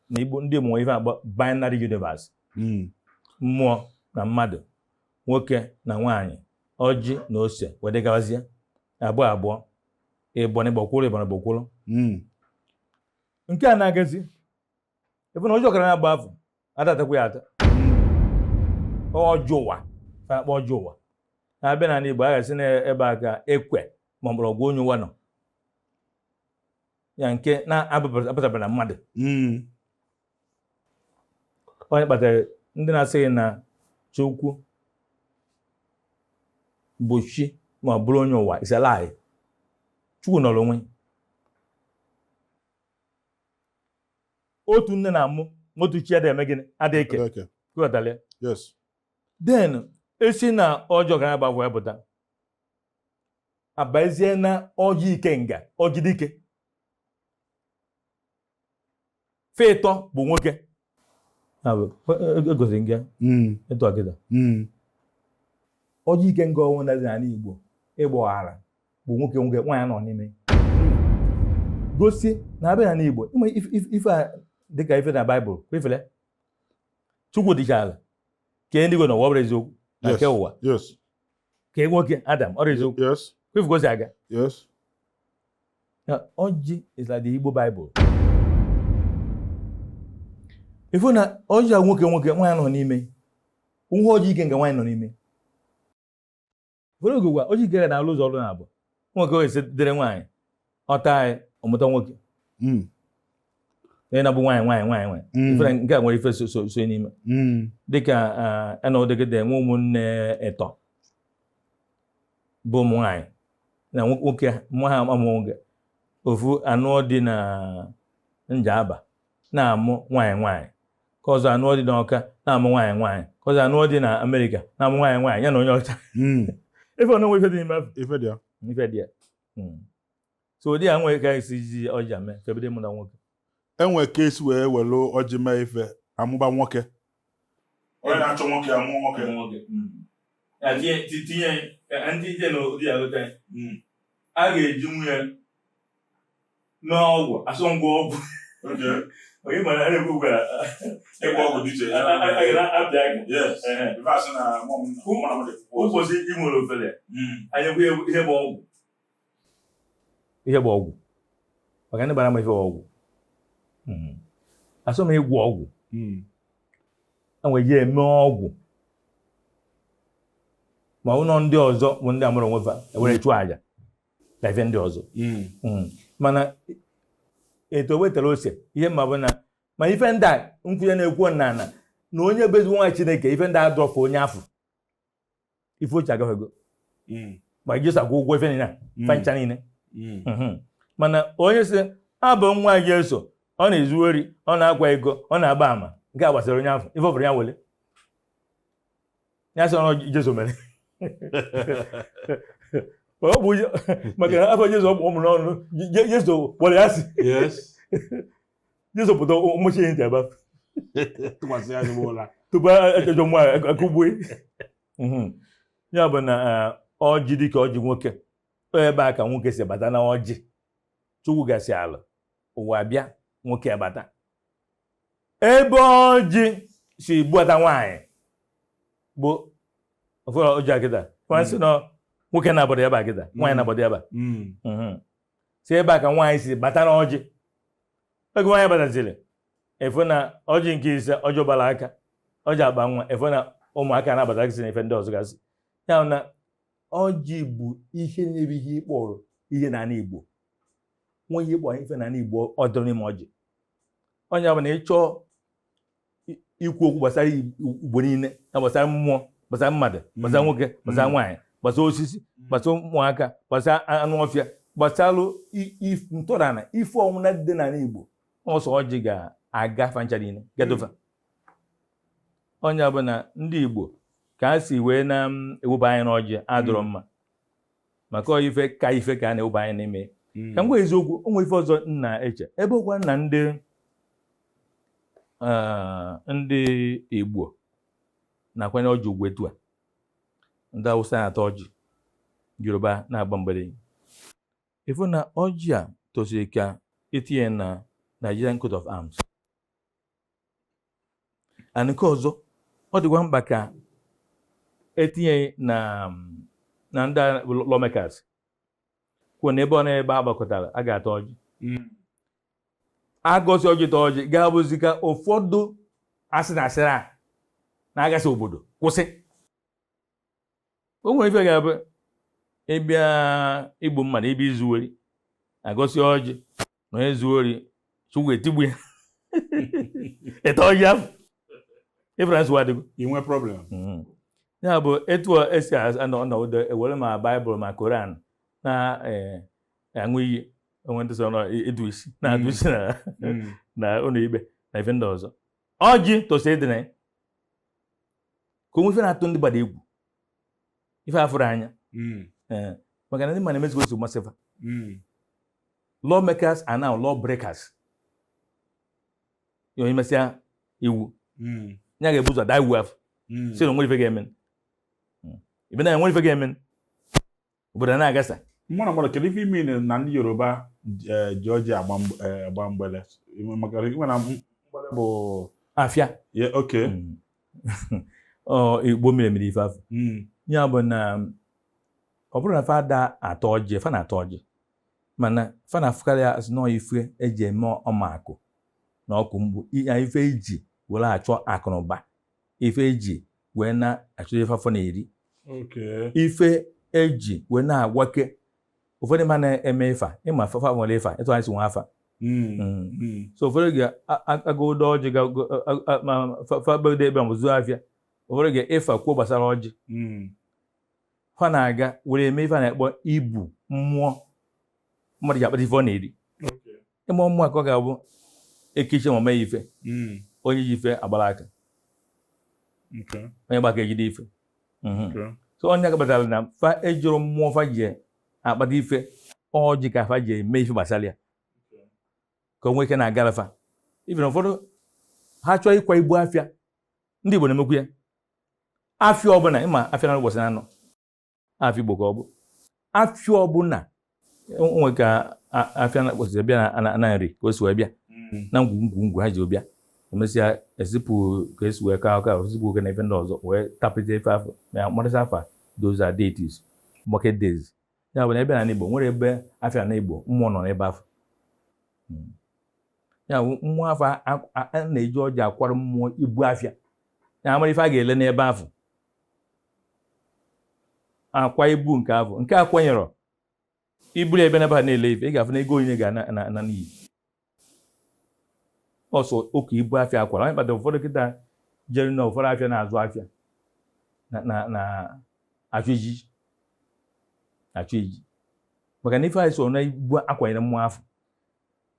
na Igbo ndị Igbo nwere ife akpọ binary universe. Mmụọ na mmadụ, nwoke na nwaanyị, ọjị na ose, wee gawazie abụọ abụọ, ịbọ na ịgbọkwụrụ, ịbọ na ịgbọkwụrụ. Nke a na-agazi ebe na ọjị ọkara na-agba afọ adatakwa ya ata. Ọjị ụwa fa akpọ ọjị ụwa na-abịa n'ala Igbo, a ga-asị na ebe a ka ekwe ma mgbọrọgwụ onye ụwa nọ ya, nke na-apụtabara na mmadụ. Onye kpatara ndị na-asịghị na Chukwu bụ chi ma ọ bụrụ onye ụwa is a lie. Chukwu nọrọ onwe. Otu nne na-amụ otu chi adịghị eme gịnị? Adịghị eke. Okay. Ghọtara ya? Yes. Then esi na ọjị ọkara agba wee pụta, abazie na ọjị ikenga, ọjị dike fetọ bụ nwoke. Egosiri gị etu akịta. Ọjị ikenga ọnwụ na dị n'ala Igbo ịgba ọghara bụ nwoke nwoke, nwaanyị nọ n'ime, gosi na abịa n'ala Igbo ịma ife a dịka ife na Baịbụl kwefele Chukwu dịchala kee ndị igwe n'ụwa, ọ bụrụ eziokwu na Yes. ke ụwa kee nwoke Adam, ọ bụrụ eziokwu kwefu gosi aga. Na ọjị is like the Igbo Bible. Ifu na ọjị a nwoke nwoke, nwaanyị nọ n'ime, nwa ọjị ike nke nwaanyị nọ n'ime. Ụfọdụ oge gwa ọjị ike na-alụ ụzọ ọrụ na-abụ nwoke wee sị dịrị nwaanyị ọta anyị ọmụta nwoke. Onye na-abụ nwaanyị nwaanyị nwaanyị nwaanyị. Ife na nke a nwere ife so so so n'ime. Dịka ẹnọdegide enwe ụmụnne ịtọ bụ ụmụ nwaanyị na nwoke mụ ha amụ nwoke ofu anụ dị na Njaba na-amụ nwaanyị nwaanyị, ka ọzọ anụ dị n'Ọka na-amụ nwaanyị nwaanyị, ka ọzọ anụ dị na Amerịka na-amụ nwaanyị nwaanyị, ya na onye ọcha. Ife ọ na-enwe ife dị n'ime afọ. Ife dị ya. Ife dị ya. So ụdị a nwere ka esi ji ọja mee ka ebido ịmụta nwoke. Enwe ka esi wee welu ọjị mee ife amụba nwoke. Onye na-achọ nwoke amụọ nwoke. Tinye ndị ije n'ụdị ya lụta, a ga-eji nwunye n'ọgwụ asọ ngwa ọgwụ. Onye mara a na-ekwu gwara Ịgwọ ọgwụ dị iche. A ga-apịa aka. Yes. Ife asị na mụ na mụ dị. Ụbọchị ị nwere ofele anyị ekwu ihe bụ ọgwụ, ihe bụ ọgwụ, maka ndị bara ama ife bụ ọgwụ. Asọ m ịgwọ ọgwụ. Enwere ihe eme ọgwụ ma ọ nọ ndị ọzọ bụ ndị amụrụ onwe fa ewere chụọ àjà na ife ndị ọzọ. Mana etu o wetara ose ihe mma bụ na ma ife ndị a nkwunye na-ekwu na na na onye bụ ezigbo nwa Chineke, ife ndị a dọfụ onye afọ ife ochie agaghịgo ma Jesu akwụ ụgwọ ife niile a fancha niile. Mana onye sị abụ nwa Jesu, ọ na-ezu ori, ọ na-akwa ego, ọ na-agba ama, nke a gbasara onye afọ ife ọ bụrụ ya wele ya sị ọnụ Jesu mere ọ bụ maka na afọ Jesu ọ bụ ụmụ n'ọnụ Jesu kpọrọ ya asị. Jesu pụta ụmụchi ntị ebe ahụ. Tụkwasị ya ezigbo ụla. Tupu ajọ mmụọ akụgbue ya bụ na ọjị dịka ọjị nwoke, ebe a ka nwoke si bata na ọjị. Chukwu gasị ala ụwa bịa, nwoke abata ebe ọjị si buata nwaanyị bụ ụfọdụ ọjị akịta nwaanyị na nwoke na-abọdọ ebe a kịta, nwaanyị na-abọdọ ebe a. Si ebe a ka nwaanyị si bata n'ọjị. Oge nwaanyị bataziri, efu na ọjị nke ise, ọjị ụbara aka, ọjị akpa nwa, efu na ụmụaka na-abata gasị na ife ndị ọzọ gasị. Ya bụ na ọjị bụ ihe na-ebe ihe ịkpọrọ ihe n'ala Igbo, nwe ihe ịkpọrọ ife n'ala Igbo ọ dịrị n'ime ọjị. Onye ọ bụla ịchọọ ikwu okwu gbasara Igbo niile, na gbasara mmụọ, gbasara mmadụ, gbasara nwoke, gbasara nwaanyị, gbasara osisi, gbasara ụmụaka, gbasara anụ ọfịa, gbasara ntọala ife ọnwụna dị n'ala Igbo, ọsọ ọjị ga-aga fancha niile gadofa. Onye ọbụla ndị Igbo ka a si wee na-eweba anya n'ọjị adịrọ mma, maka ọ ife ka ife ka a na-eweba anya n'ime. Ka m gwa eziokwu, o nwere ife ọzọ m na-eche ebe ọkwa na ndị Igbo na-akwanye ọjị ugwu etu a, ndị Awụsa na-ata ọjị, Yoruba na-agba mgbere. Ịfụ na ọjị a tosiri ka itinye na Nigerian coat of arms. And nke ọzọ Ọ dịkwa mkpa ka etinye na ndị lawmakers kwuo na ebe ọ na-ebe a gbakọtara a ga-ata ọjị. Agọsi ọjị, ta ọjị, ga-abụzi ka ụfọdụ asị na asịrị a na-agasị obodo kwụsị. O nwere ife ga-abụ ịbịa igbu mmadụ, ịbịa izu ori, agọsi ọjị na onye zuo ori, Chukwu etigbu ya. Ịta ọjị ahụ, ịfụra nsogbu adịgo. Inwe problem. Ya bụ etu esi anọ ọnọdụ ewere ma Baịbụl ma Koran na-aṅụ iyi, onwe ndị so nọ ịdụ isi na-adụ isi na ụlọ ikpe na ife ndị ọzọ. Ọjị tosiri ịdị na ya ka onwe ife na-atụ ndị gbada egwu, ife afụrụ anya. Ee, maka na ndị mmadụ emezigbo nsogbu masịfa. Lawmakers are now law breakers. Ya onye mesịa iwu, ya ga-ebu ụzọ daa iwu afọ, si na onwere ife ga-eme, ibe na enwere ife ga-eme, obodo na-agasa. Mmadụ mmadụ, kedu ife ime na ndị Yoruba ji ọjị agba mgbele? Maka ịma na mgbele bụ afịa. Yeah, okay. Ọ Igbo mere mere ife afọ. Ya bụ na ọ bụrụ na fa da atọ ọjị, fa na-atọ ọjị, mana fa na-afụkarị ya asị nọọ ife eji eme ọma akụ na ọkụ mgbu ya, ife eji were achọ akụ na ụba, ife eji wee na-achọ ife afọ na-eri, ife eji wee na-agwake ụfọdụ ma na-eme ịfa. Ịma fafa nwere ịfa etu anyị si nwe afa. So ụfọdụ ga-agụdo ọjị fabedo ebe ma zụọ afịa, ụfọdụ ga-efa kwuo gbasara ọjị. Fa na-aga were eme ife a na-akpọ ibu mmụọ mmadụ ji akpata ife ọ na-eri. Ịmụ mmụọ ka ọ ga-abụ ekiche ma mee ife, onye ji ife agbara aka, onye gbaka ejide ife. So onye kpatara na fa ejuru mmụọ fa ji akpata ife, ọjị ka fa ji eme ife gbasara ya ka o nwee ike na-agara fa. Ife na ụfọdụ ha chọọ ịkwa ibu afịa, ndị Igbo na-emekwu ya. Afịa ọbụla, ịma afịa na ụbọchị na-anọ afịa Igbo ka ọ bụ afịa ọbụla onwe ka afịa na kwesịrị bịa na nri ka o si wee bịa na ngwugwu ngwugwu ha ji bịa, emesịa ezipụ ka esi wee kaa aka, ezipụ oge na ife ndị ọzọ wee tapịta ife afọ na marịsị afa. Those are deities, market days. Ya bụ na ebe na Igbo nwere ebe afịa na Igbo mmụọ nọ n'ebe afọ. Ya bụ mmụọ afọ a na-eji ọjị akwara mmụọ ibu afịa ya, amara ife a ga-ele n'ebe afọ, akwa ibu nke afọ nke a kwanyere iburu ebe n'ebe a na-ele ife, ị ga-afụ na ego onyinye ga na n'iyi ọsọ oke ibu afịa akwara. Onye kpatara ụfọdụ kịta jere na ụfọdụ afịa na-azụ afịa na achụ ijiji, achụ ijiji, maka na ife anyị so na ibu akwanyere mmụọ afọ.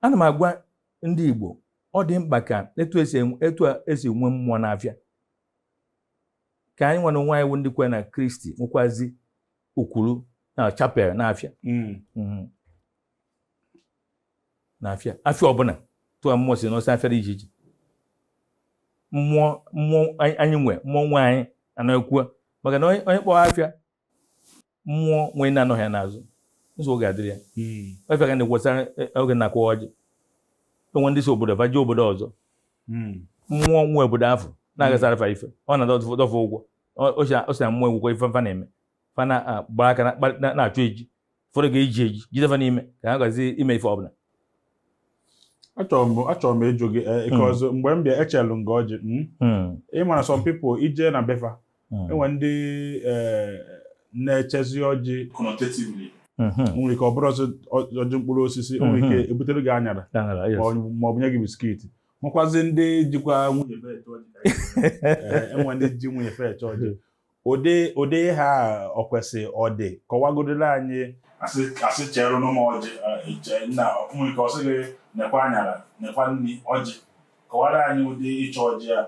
Ana m agwa ndị Igbo, ọ dị mkpa ka etu esi enwe mmụọ n'afịa, ka anyị nwe na onwe anyị wụ ndị kwe na Kristi nwekwazi ukwuru na chapel n'afịa. N'afịa, afịa ọbụla tụọ mmụọ si n'ọsọ afịa dị iche iche, mmụọ mmụọ anyị nwe mmụọ nwe anyị anaghị maka na onye kpọrọ afịa mmụọ nwee na-anọghị ya n'azụ, nsogbu ga-adịrị ya. Afịa ka na-ekwesara oge na-akwa ọjị, enwe ndị si obodo fa jee obodo ọzọ, mmụọ nwe obodo afọ na-agasara fa ife, ọ na-adọfa ụgwọ. O si na mmụọ egwukwa ife fa na-eme, fa na-agba aka na-achụ eji, ụfọdụ ga-eji eji jide fa n'ime ka ha gazi ime ife ọbụla. Achọrọ m ịjụ gị because mgbe m bịa echelụ nga ọjị, ị mara some people ije na befa, enwe ndị na-echezi ọjị connotatively. Nwere ike ọ bụrụ ọjị mkpụrụ osisi, o nwere ike ebutere gị anyara ma ọ bụ nye gị biscuit. Nwekwazi ndị jikwa nwunye fe eche ọjị. Enwe ndị ji nwunye fe eche ọjị. Ụdị ha ọ kwesị ọ dị kọwagodoro anyị, asị chere n'ụmụ ọjị na nwere ike ọ sị gị nekwa anyara, nekwa nri ọjị. Kọwara anyị ụdị ịchọ ọjị a.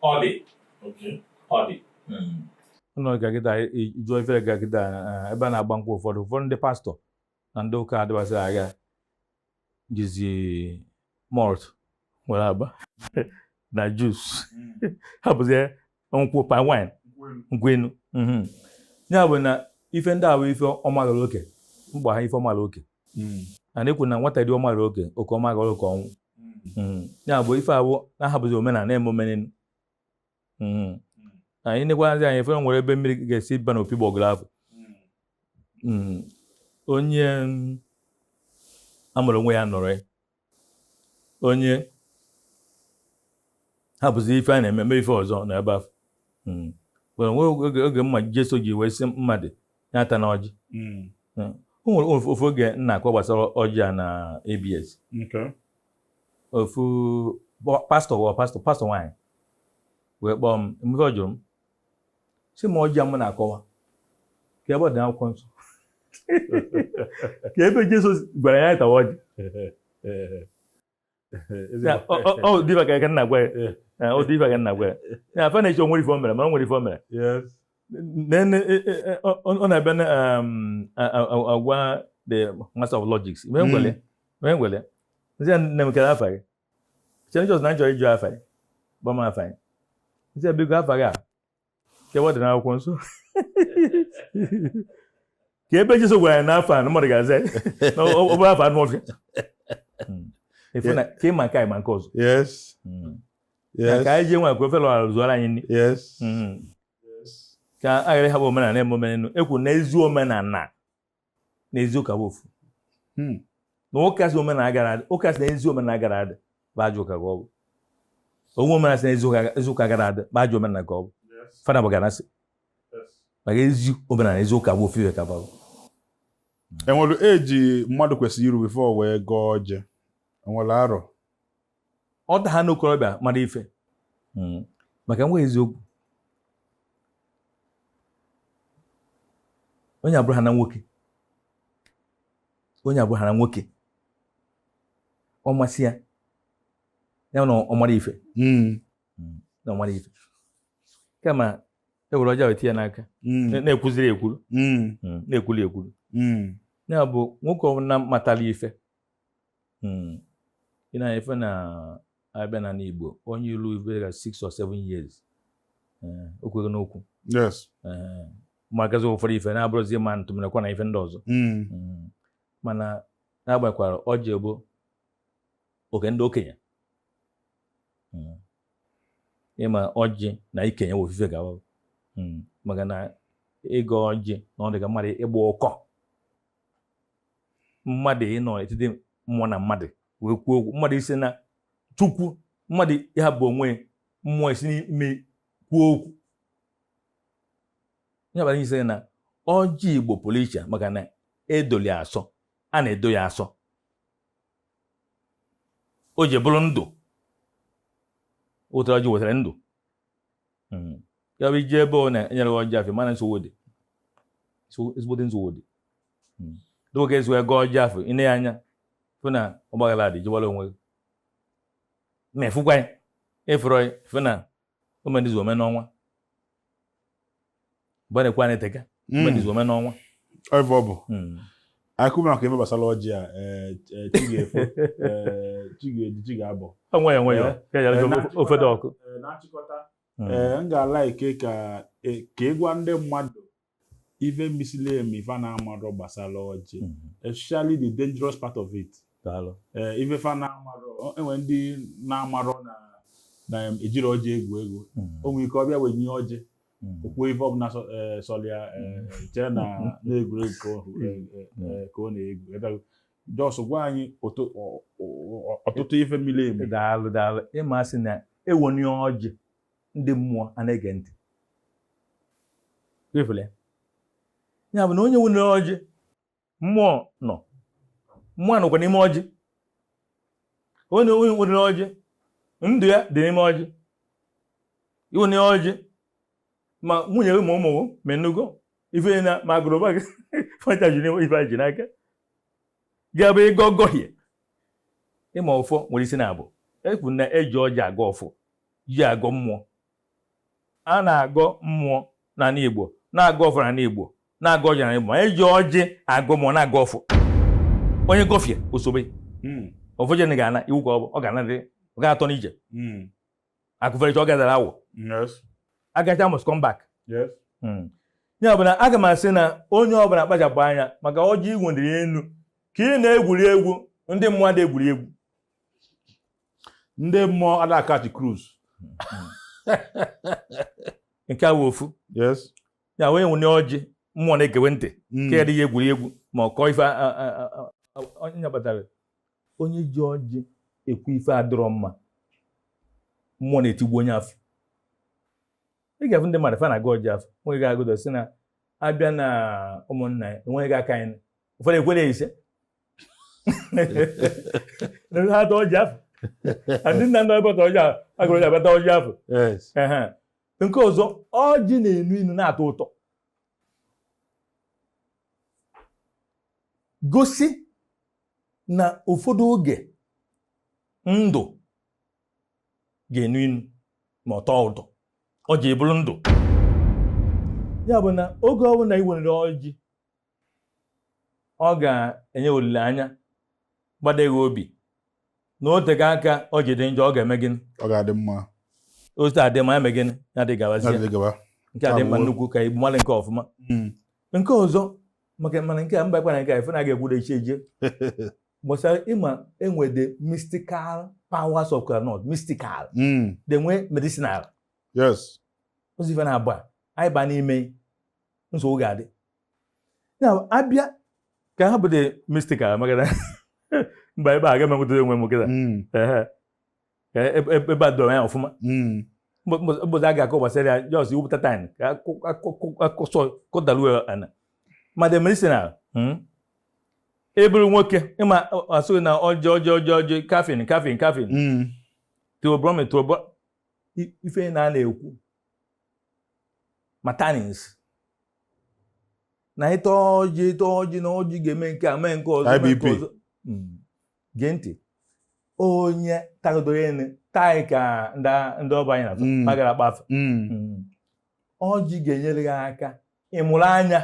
Ọ dị. Ọ dị ụlọ ga kịta jụọ ifere ga kịta ebe a na-agba nkwụ. Ụfọdụ ndị pastọ na ndị ụka adịbasịrị agha jizi malt nwere agba na juice, ha bụzie nkwụ palm wine, nkwụ enu. Ya bụ na ife ndị a bụ ife ọmaghara oke mkpa ha, ife ọmaghara oke a na-ekwu na nwata dị ọmaghara oke oke ọmaghara oke ọnwụ. Ya bụ ife awụ na-ahapụzi omenala na-eme omenelu. Anyị nekwazi anyị efe nwere ebe mmiri ga-esi ba n'opi gbọgụrụ afọ. Onye amụrụ onwe ya nọrọ ya, onye hapụzi ife a na-eme mee ife ọzọ na ebe afọ. Nwere oge mma Jesu ji wee sị mmadụ ya ata na ọjị. O nwere ofu oge m na-akọ gbasara ọjị a na ABS. Ofu pastọ wụ pastọ nwaanyị wee kpọọ m, mgbe ọ jụrụ m sị m ọjị a m na-akọwa ka ebe ọ dị n'akwụkwọ nsọ, ka ebe Jesu gwara ya tawa ọjị. Ọ dị ife ka nna gwa ya, ọ dị ife ka nna gwa ya ya afa na-eche onwere ife o mere, mana o nwere ife o mere. Ọ na-abịa agwa the master of logics mee ngwele nsị ya, nne m, kere afa gị chere Jọs na nchọrọ ịjụ afa gị, gba m afa gị. Nsị ya, biko, afa gị a ka ebe ọ dị n'akwụkwọ nsọ, ka ebe Jesu gwara ya n'afọ a na mmadụ ga-aza ya na ọ bụrụ afọ anụ ọfịa ka ịma nke anyị ma nke ọzọ. Ka anyị jee nwa ka ofe lọrọ zụọrọ anyị nri. Ka a ghara ịhapụ omenala eme omenelu ekwu na ezi omenala na ezi ụka bụ ofu. Na ụka sị omenala gara adị, ụka sị na ezi omenala gara adị bụ ajọ ụka ka ọ bụ. Onwe omenala sị na ezi ụka gara adị bụ ajọ omenala ka ọ bụ. Fada bụ gara sị maka ezi omenala ezi ụka bụ ofu ihe ka bụ. Enwere eji mmadụ kwesịrị iru before wee gọọ ọjị? Enwere arọ? Ọ da ha n'okorobịa mara ife maka nwa eziokwu onye abụrụ ha na nwoke, onye abụrụ ha na nwoke, ọ masị ya ya na ọ mara ife na ọ mara ife, kama e were ọjọọ etinye n'aka na-ekwuziri ekwuru, na-ekwuli ekwuru. Ya bụ nwoke ọbụla matara ife. Ị na ife na-abịa na Igbo, onye ilu ife ga 6 or 7 years, o kweghị n'okwu. Magazi ụfọdụ ife na-abụrụzi ma ntụmịrịkwa na ife ndị ọzọ. Mana n'agbanyekwara ọjị bụ oke ndị okenye. Ịma ọjị na ikenye wụ ofufe ga maka na ịgọ ọjị na ọ dị ka mmadụ ịgba ụkọ, mmadụ ịnọ n'etiti mmụọ na mmadụ wee kwuo okwu, mmadụ isi na Chukwu, mmadụ ịhapụ onwe mmụọ esi n'ime kwuo okwu. Ya bara isi na ọjị Igbo pụrụ iche maka na edoli asọ, a na-edo ya asọ, o ji bụrụ ndụ wetara ọjị, wetara ndụ. Ya bụ ije ebe ọ na-enyere ọjị afọ, mana nsogbu dị, ezigbote nsogbu dị. Dịka esi wee gọọ ọjị afọ, ine ya anya fụ na ọgbaghara dị, jiwara onwe gị ma efukwa ya ịfụrọ ya, fụ na omedizu ome n'ọnwa mgbe na-ekwe anyị teka omedizu ome n'ọnwa. Ọ bụ akụ maka ife gbasara ọjị a, chi ga-efo, chi ga-eji, chi ga-abọ. Onwe ya onwe ya ka ya ofe dị ọkụ. Na nchịkọta, ee, m ga-ala ike ka ka ị gwa ndị mmadụ ife misili emi ife na-amarọ gbasara ọjị, especially the dangerous part of it. Daalụ. Ee, ife fa na-amarọ, enwe ndị na-amarọ na ejiri ọjị egwu egwu. O nwere ike ọ bịa wenye ọjị, okwuo ife ọbụla sọlịa, chee na na-egwuregwu ka ọ na-egwu. Just gwa anyị ọtụtụ ife miri emi. Daalụ, daalụ. Ịma sị na ewoni ọjị, ndị mmụọ a na-ege ntị. Ifule ya bụ na onye nwere ọjị, mmụọ nọ, mmụọ nọkwa n'ime ọjị. Onye nwere ọjị, ndụ ya dị n'ime ọjị. Iwere ọjị, ma nwunye gị ma ụmụ gị ma enugo ife na ma agụrụba gị fọncha ji ife ji n'aka ga-abụ ịgọ gọhie. Ịma ọfọ nwere isi na abụ ekwu na eji ọjị agọ ọfọ, ji agọ mmụọ. A na-agọ mmụọ n'ala Igbo, na-agọ ọfọ n'ala Igbo, na-agọ ọjị n'ala Igbo, ma eji ọjị agọ mmụọ, na-agọ ọfọ. Onye gọfie osobe ọfọ jeni ga-ana iwu ka ọ bụ, ọ ga-anarị, ọ ga-atọ n'ije akụferecha, ọ gadara awọ agacha must come back. Ya bụ na aga m asị na onye ọbụla kpachapụ anya maka ọjị igwendiri elu ka ị na-egwuri egwu, ndị mmụọ na-egwuri egwu. Ndị mmụọ adakachi cruise. Nke a wụ ofu. Ya onye nwere ọjị, mmụọ na-egewe ntị ka ya adịghị egwuri egwu ma ọ kọọ ife onye kpatara onye ji ọjị ekwu ife adịrọ mma, mmụọ na-etigbu onye afọ. Ị ga-afụ ndị mmadụ fa na-aga ọjị afọ nwoke ga-agụdọ sị na abịa na ụmụnna ya enweghị aka anyị, ụfọdụ ekwere ya ise ha ata ọjị afọ. Ndị nna nna ebe ọjị agụrụ ọjị abata ọjị afọ. Nke ọzọ, ọjị na-enu inu na-atọ ụtọ, gosi na ụfọdụ oge ndụ ga-enu inu ma ọ tọọ ụtọ, ọjị eburu ndụ. Ya bụ na oge ọbụla ị nwere ọjị, ọ ga-enye olileanya, gbado gị obi na o tego aka ọjị dị njọ, ọ ga-eme gịnị? Ọ ga-adị mma. Otu adị mma, ya mee gịnị? Ya dị gawazie. Nke a dị mma nnukwu ka Igbo mmadụ nke ọfụma. Nke ọzọ, maka mana nke a mba kwana nke a ife na-aga egwu echi eje gbasara ịma enwe the mystical powers of kola, mystical, the nwe medicinal. Ozi ife na-abụ a anyị ba n'ime nsogbu ga-adị. Ya abịa ka ha bụ the mystical, maka na mba ebe a ga enweta onwe m kịta ebe a dọrọ ya ọfụma. Mbọchị a ga-akọ gbasara ya, just iwepụta time ka akụsọ kọdaruo ana. Ma the medicinal, eburu nwoke ịma asụghị na ọjọọ ọjọọ ọjọọ ọjọọ, caffeine caffeine caffeine, theobromine, theobromine, ife na a na-ekwu ma tannins na ịta ọjị, ịta ọjị na ọjị ga-eme nke a, mee nke ọzọ, mee nke ọzọ. Gee ntị, onye tagodoro enu taa ka ndị ọba anyị na-afụ ha gara akpa afa. Ọjị ga-enyere gị aka ịmụrụ anya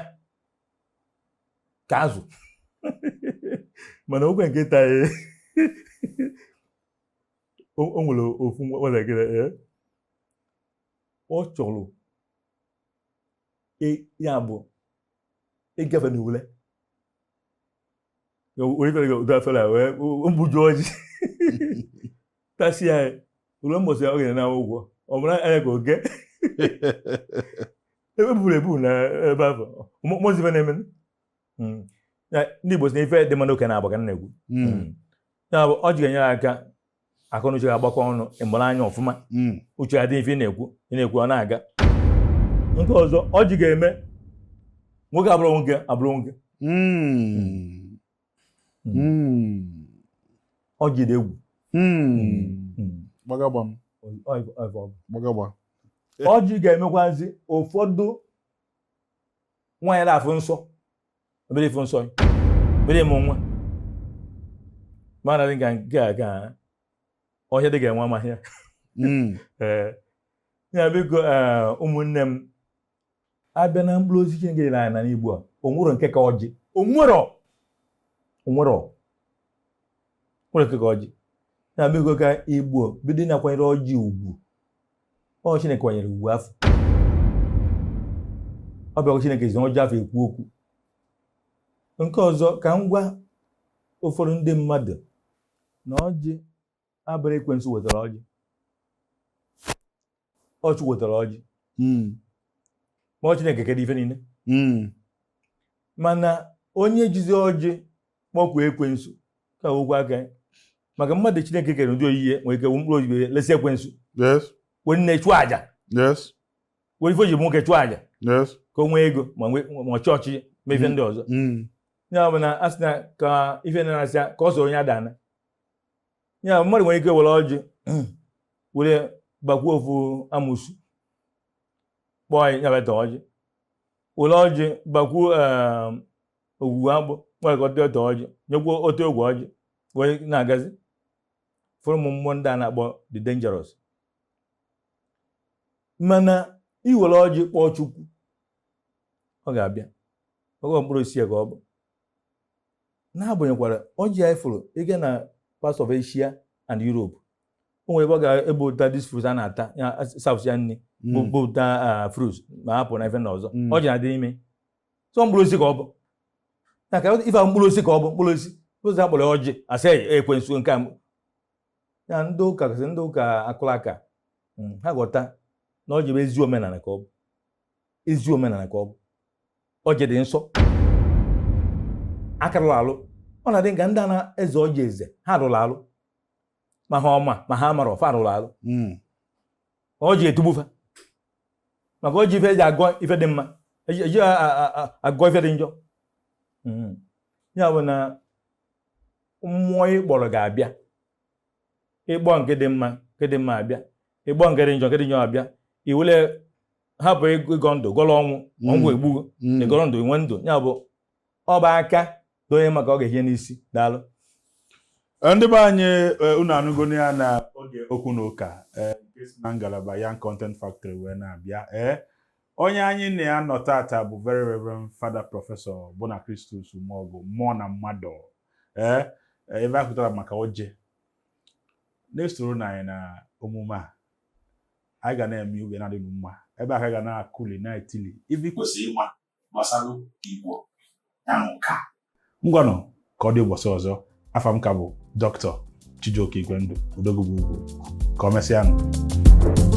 ka azụ, mana okwe nke taa o nwere ofu nwatakịrị ọ chọrọ ya bụ ịgafe n'ule wee mgbuju ọjị tasị ya ruo mbọsị ọ ga na ụgwọ ọ mara anya ka oke eburu ebu na ebe afọ mozife na-eme. Ndị Igbo si na ife dị mma n'oke na-agba ka m na-ekwu. Ya bụ ọjị ga-enyere aka akọ na uche ga-agbakọ ọnụ, ịmụrụ anya ọfụma, uche adị ife ị na-ekwu, ị na-ekwu ọ na-aga. Nke ọzọ, ọjị ga-eme nwoke abụrụ nwoke abụrụ nwoke. Ọjị dị egwu. Gbagagba. Ọjị ga-emekwazi ụfọdụ nwaanyị na-afụ nsọ obere ịfụ nsọ obere ịmụ nwa, mana dị ka nke a ka ọhịa dị ga-enwe amaghị ya. Ee, ya biko, ụmụnne m, abịa na mkpụrụ osisi Chineke nyere anyị n'ala Igbo a, o nwero nke ka ọjị, onwero onwero nwere nke ka ọjị. Ya biko, ka Igbo bido ịnakwanyere ọjị ugwu. Ọ Chineke kwanyere ugwu afọ, ọ bịakwa Chineke zi ọjị afọ ekwu okwu. Nke ọzọ, ka m gwa ụfọdụ ndị mmadụ na ọjị abụrụ ekwensu wetara ọjị, ọchụ wetara ọjị, ma ọ Chineke kere ife niile. Mana onye jizi ọjị kpọkwuo ekwensu ka okwu aka ya, maka mmadụ Chineke kere ụdị oyiye nwere ike mkpụrụ oyibo lesi ekwensu, were nne chụọ àjà, were ife o ji bụ nwoke chụọ àjà ka o nwee ego ma ma chọọchị mee ife ndị ọzọ. Ya bụ na a sị na ka ife na-asị ka ọ soro onye adana. Ya bụ mmadụ nwere ike were ọjị were gbakwuo ofu amusu kpọọ ya bata ọjị, were ọjị gbakwuo ogwugwu akpụ nwere ka ọ dị ọtọ ọjị, nyekwuo otu ogwe ọjị wee na-agazi fụrụ ụmụ mmụọ ndị a na-akpọ the dangerous. Mana iwere ọjị kpọọ Chukwu, ọ ga-abịa oge mkpụrụ osisi ya ka ọ bụ. Na-agbanyekwara ọjị anyị fụrụ ịga na parts of Asia and Europe, o nwere ebe ọ ga-ebupụta this fruit a na-ata ya south ya nri, bupụta fruits ma hapụ na ife na ọzọ. Ọjị na-adị n'ime so mkpụrụ osisi ka ọ bụ na ka ife ahụ mkpụrụ osisi ka ọ bụ mkpụrụ osisi ụzọ akpọrọ ọjị asị ekwensu nke a. Ya ndị ụka kasị ndị ụka akụrụ aka, ha ghọta na ọjị bụ ezi omenala ka ọ bụ. Ezi omenala ka ọ bụ. Ọjị dị nsọ, aka rụrụ alụ. Ọ na-adị ka ndị a na-eze ọjị eze, ha rụrụ alụ, ma ha ọma ma ha mara ọfa rụrụ alụ. Ọjị etugbufa, maka ọjị ife eji agọ ife dị mma, eji agọ ife dị njọ. Ya bụ na mmụọ ị kpọrọ ga-abịa. Ịkpọ nke dị mma, nke dị mma abịa. Ịkpọ nke dị njọ, nke dị njọ abịa. Iwele hapụ ịgọ ndụ, gọrọ ọnwụ, ọnwụ egbugo. Ịgọrọ ndụ, inwe ndụ. Ya bụ ọ bụ aka dị onye maka ọ ga-ehie n'isi. Daalụ. Ndị be anyị, unu anụgo ya na oge okwu na ụka nke si na ngalaba Young Content Factory wee na-abịa. Ee, onye anyị na ya nọ tata bụ Very Reverend Father Professor Bonachristus Umeogu, mmụọ na mmadụ. Ee, ebe a pụtara maka ọjị na-esoro na anyị na omume a, anyị ga na-eme oge na-adịghị mma, ebe a ka ga na-akụli na-etili ife ị kwesịrị ịma gbasara Igbo ya na ụka. Ngwanụ, ka ọ dị ụbọchị ọzọ. Afa m ka bụ Dr. Chijioke Igwendụ, Odogwu Ugwu. Ka ọ mesịanụ.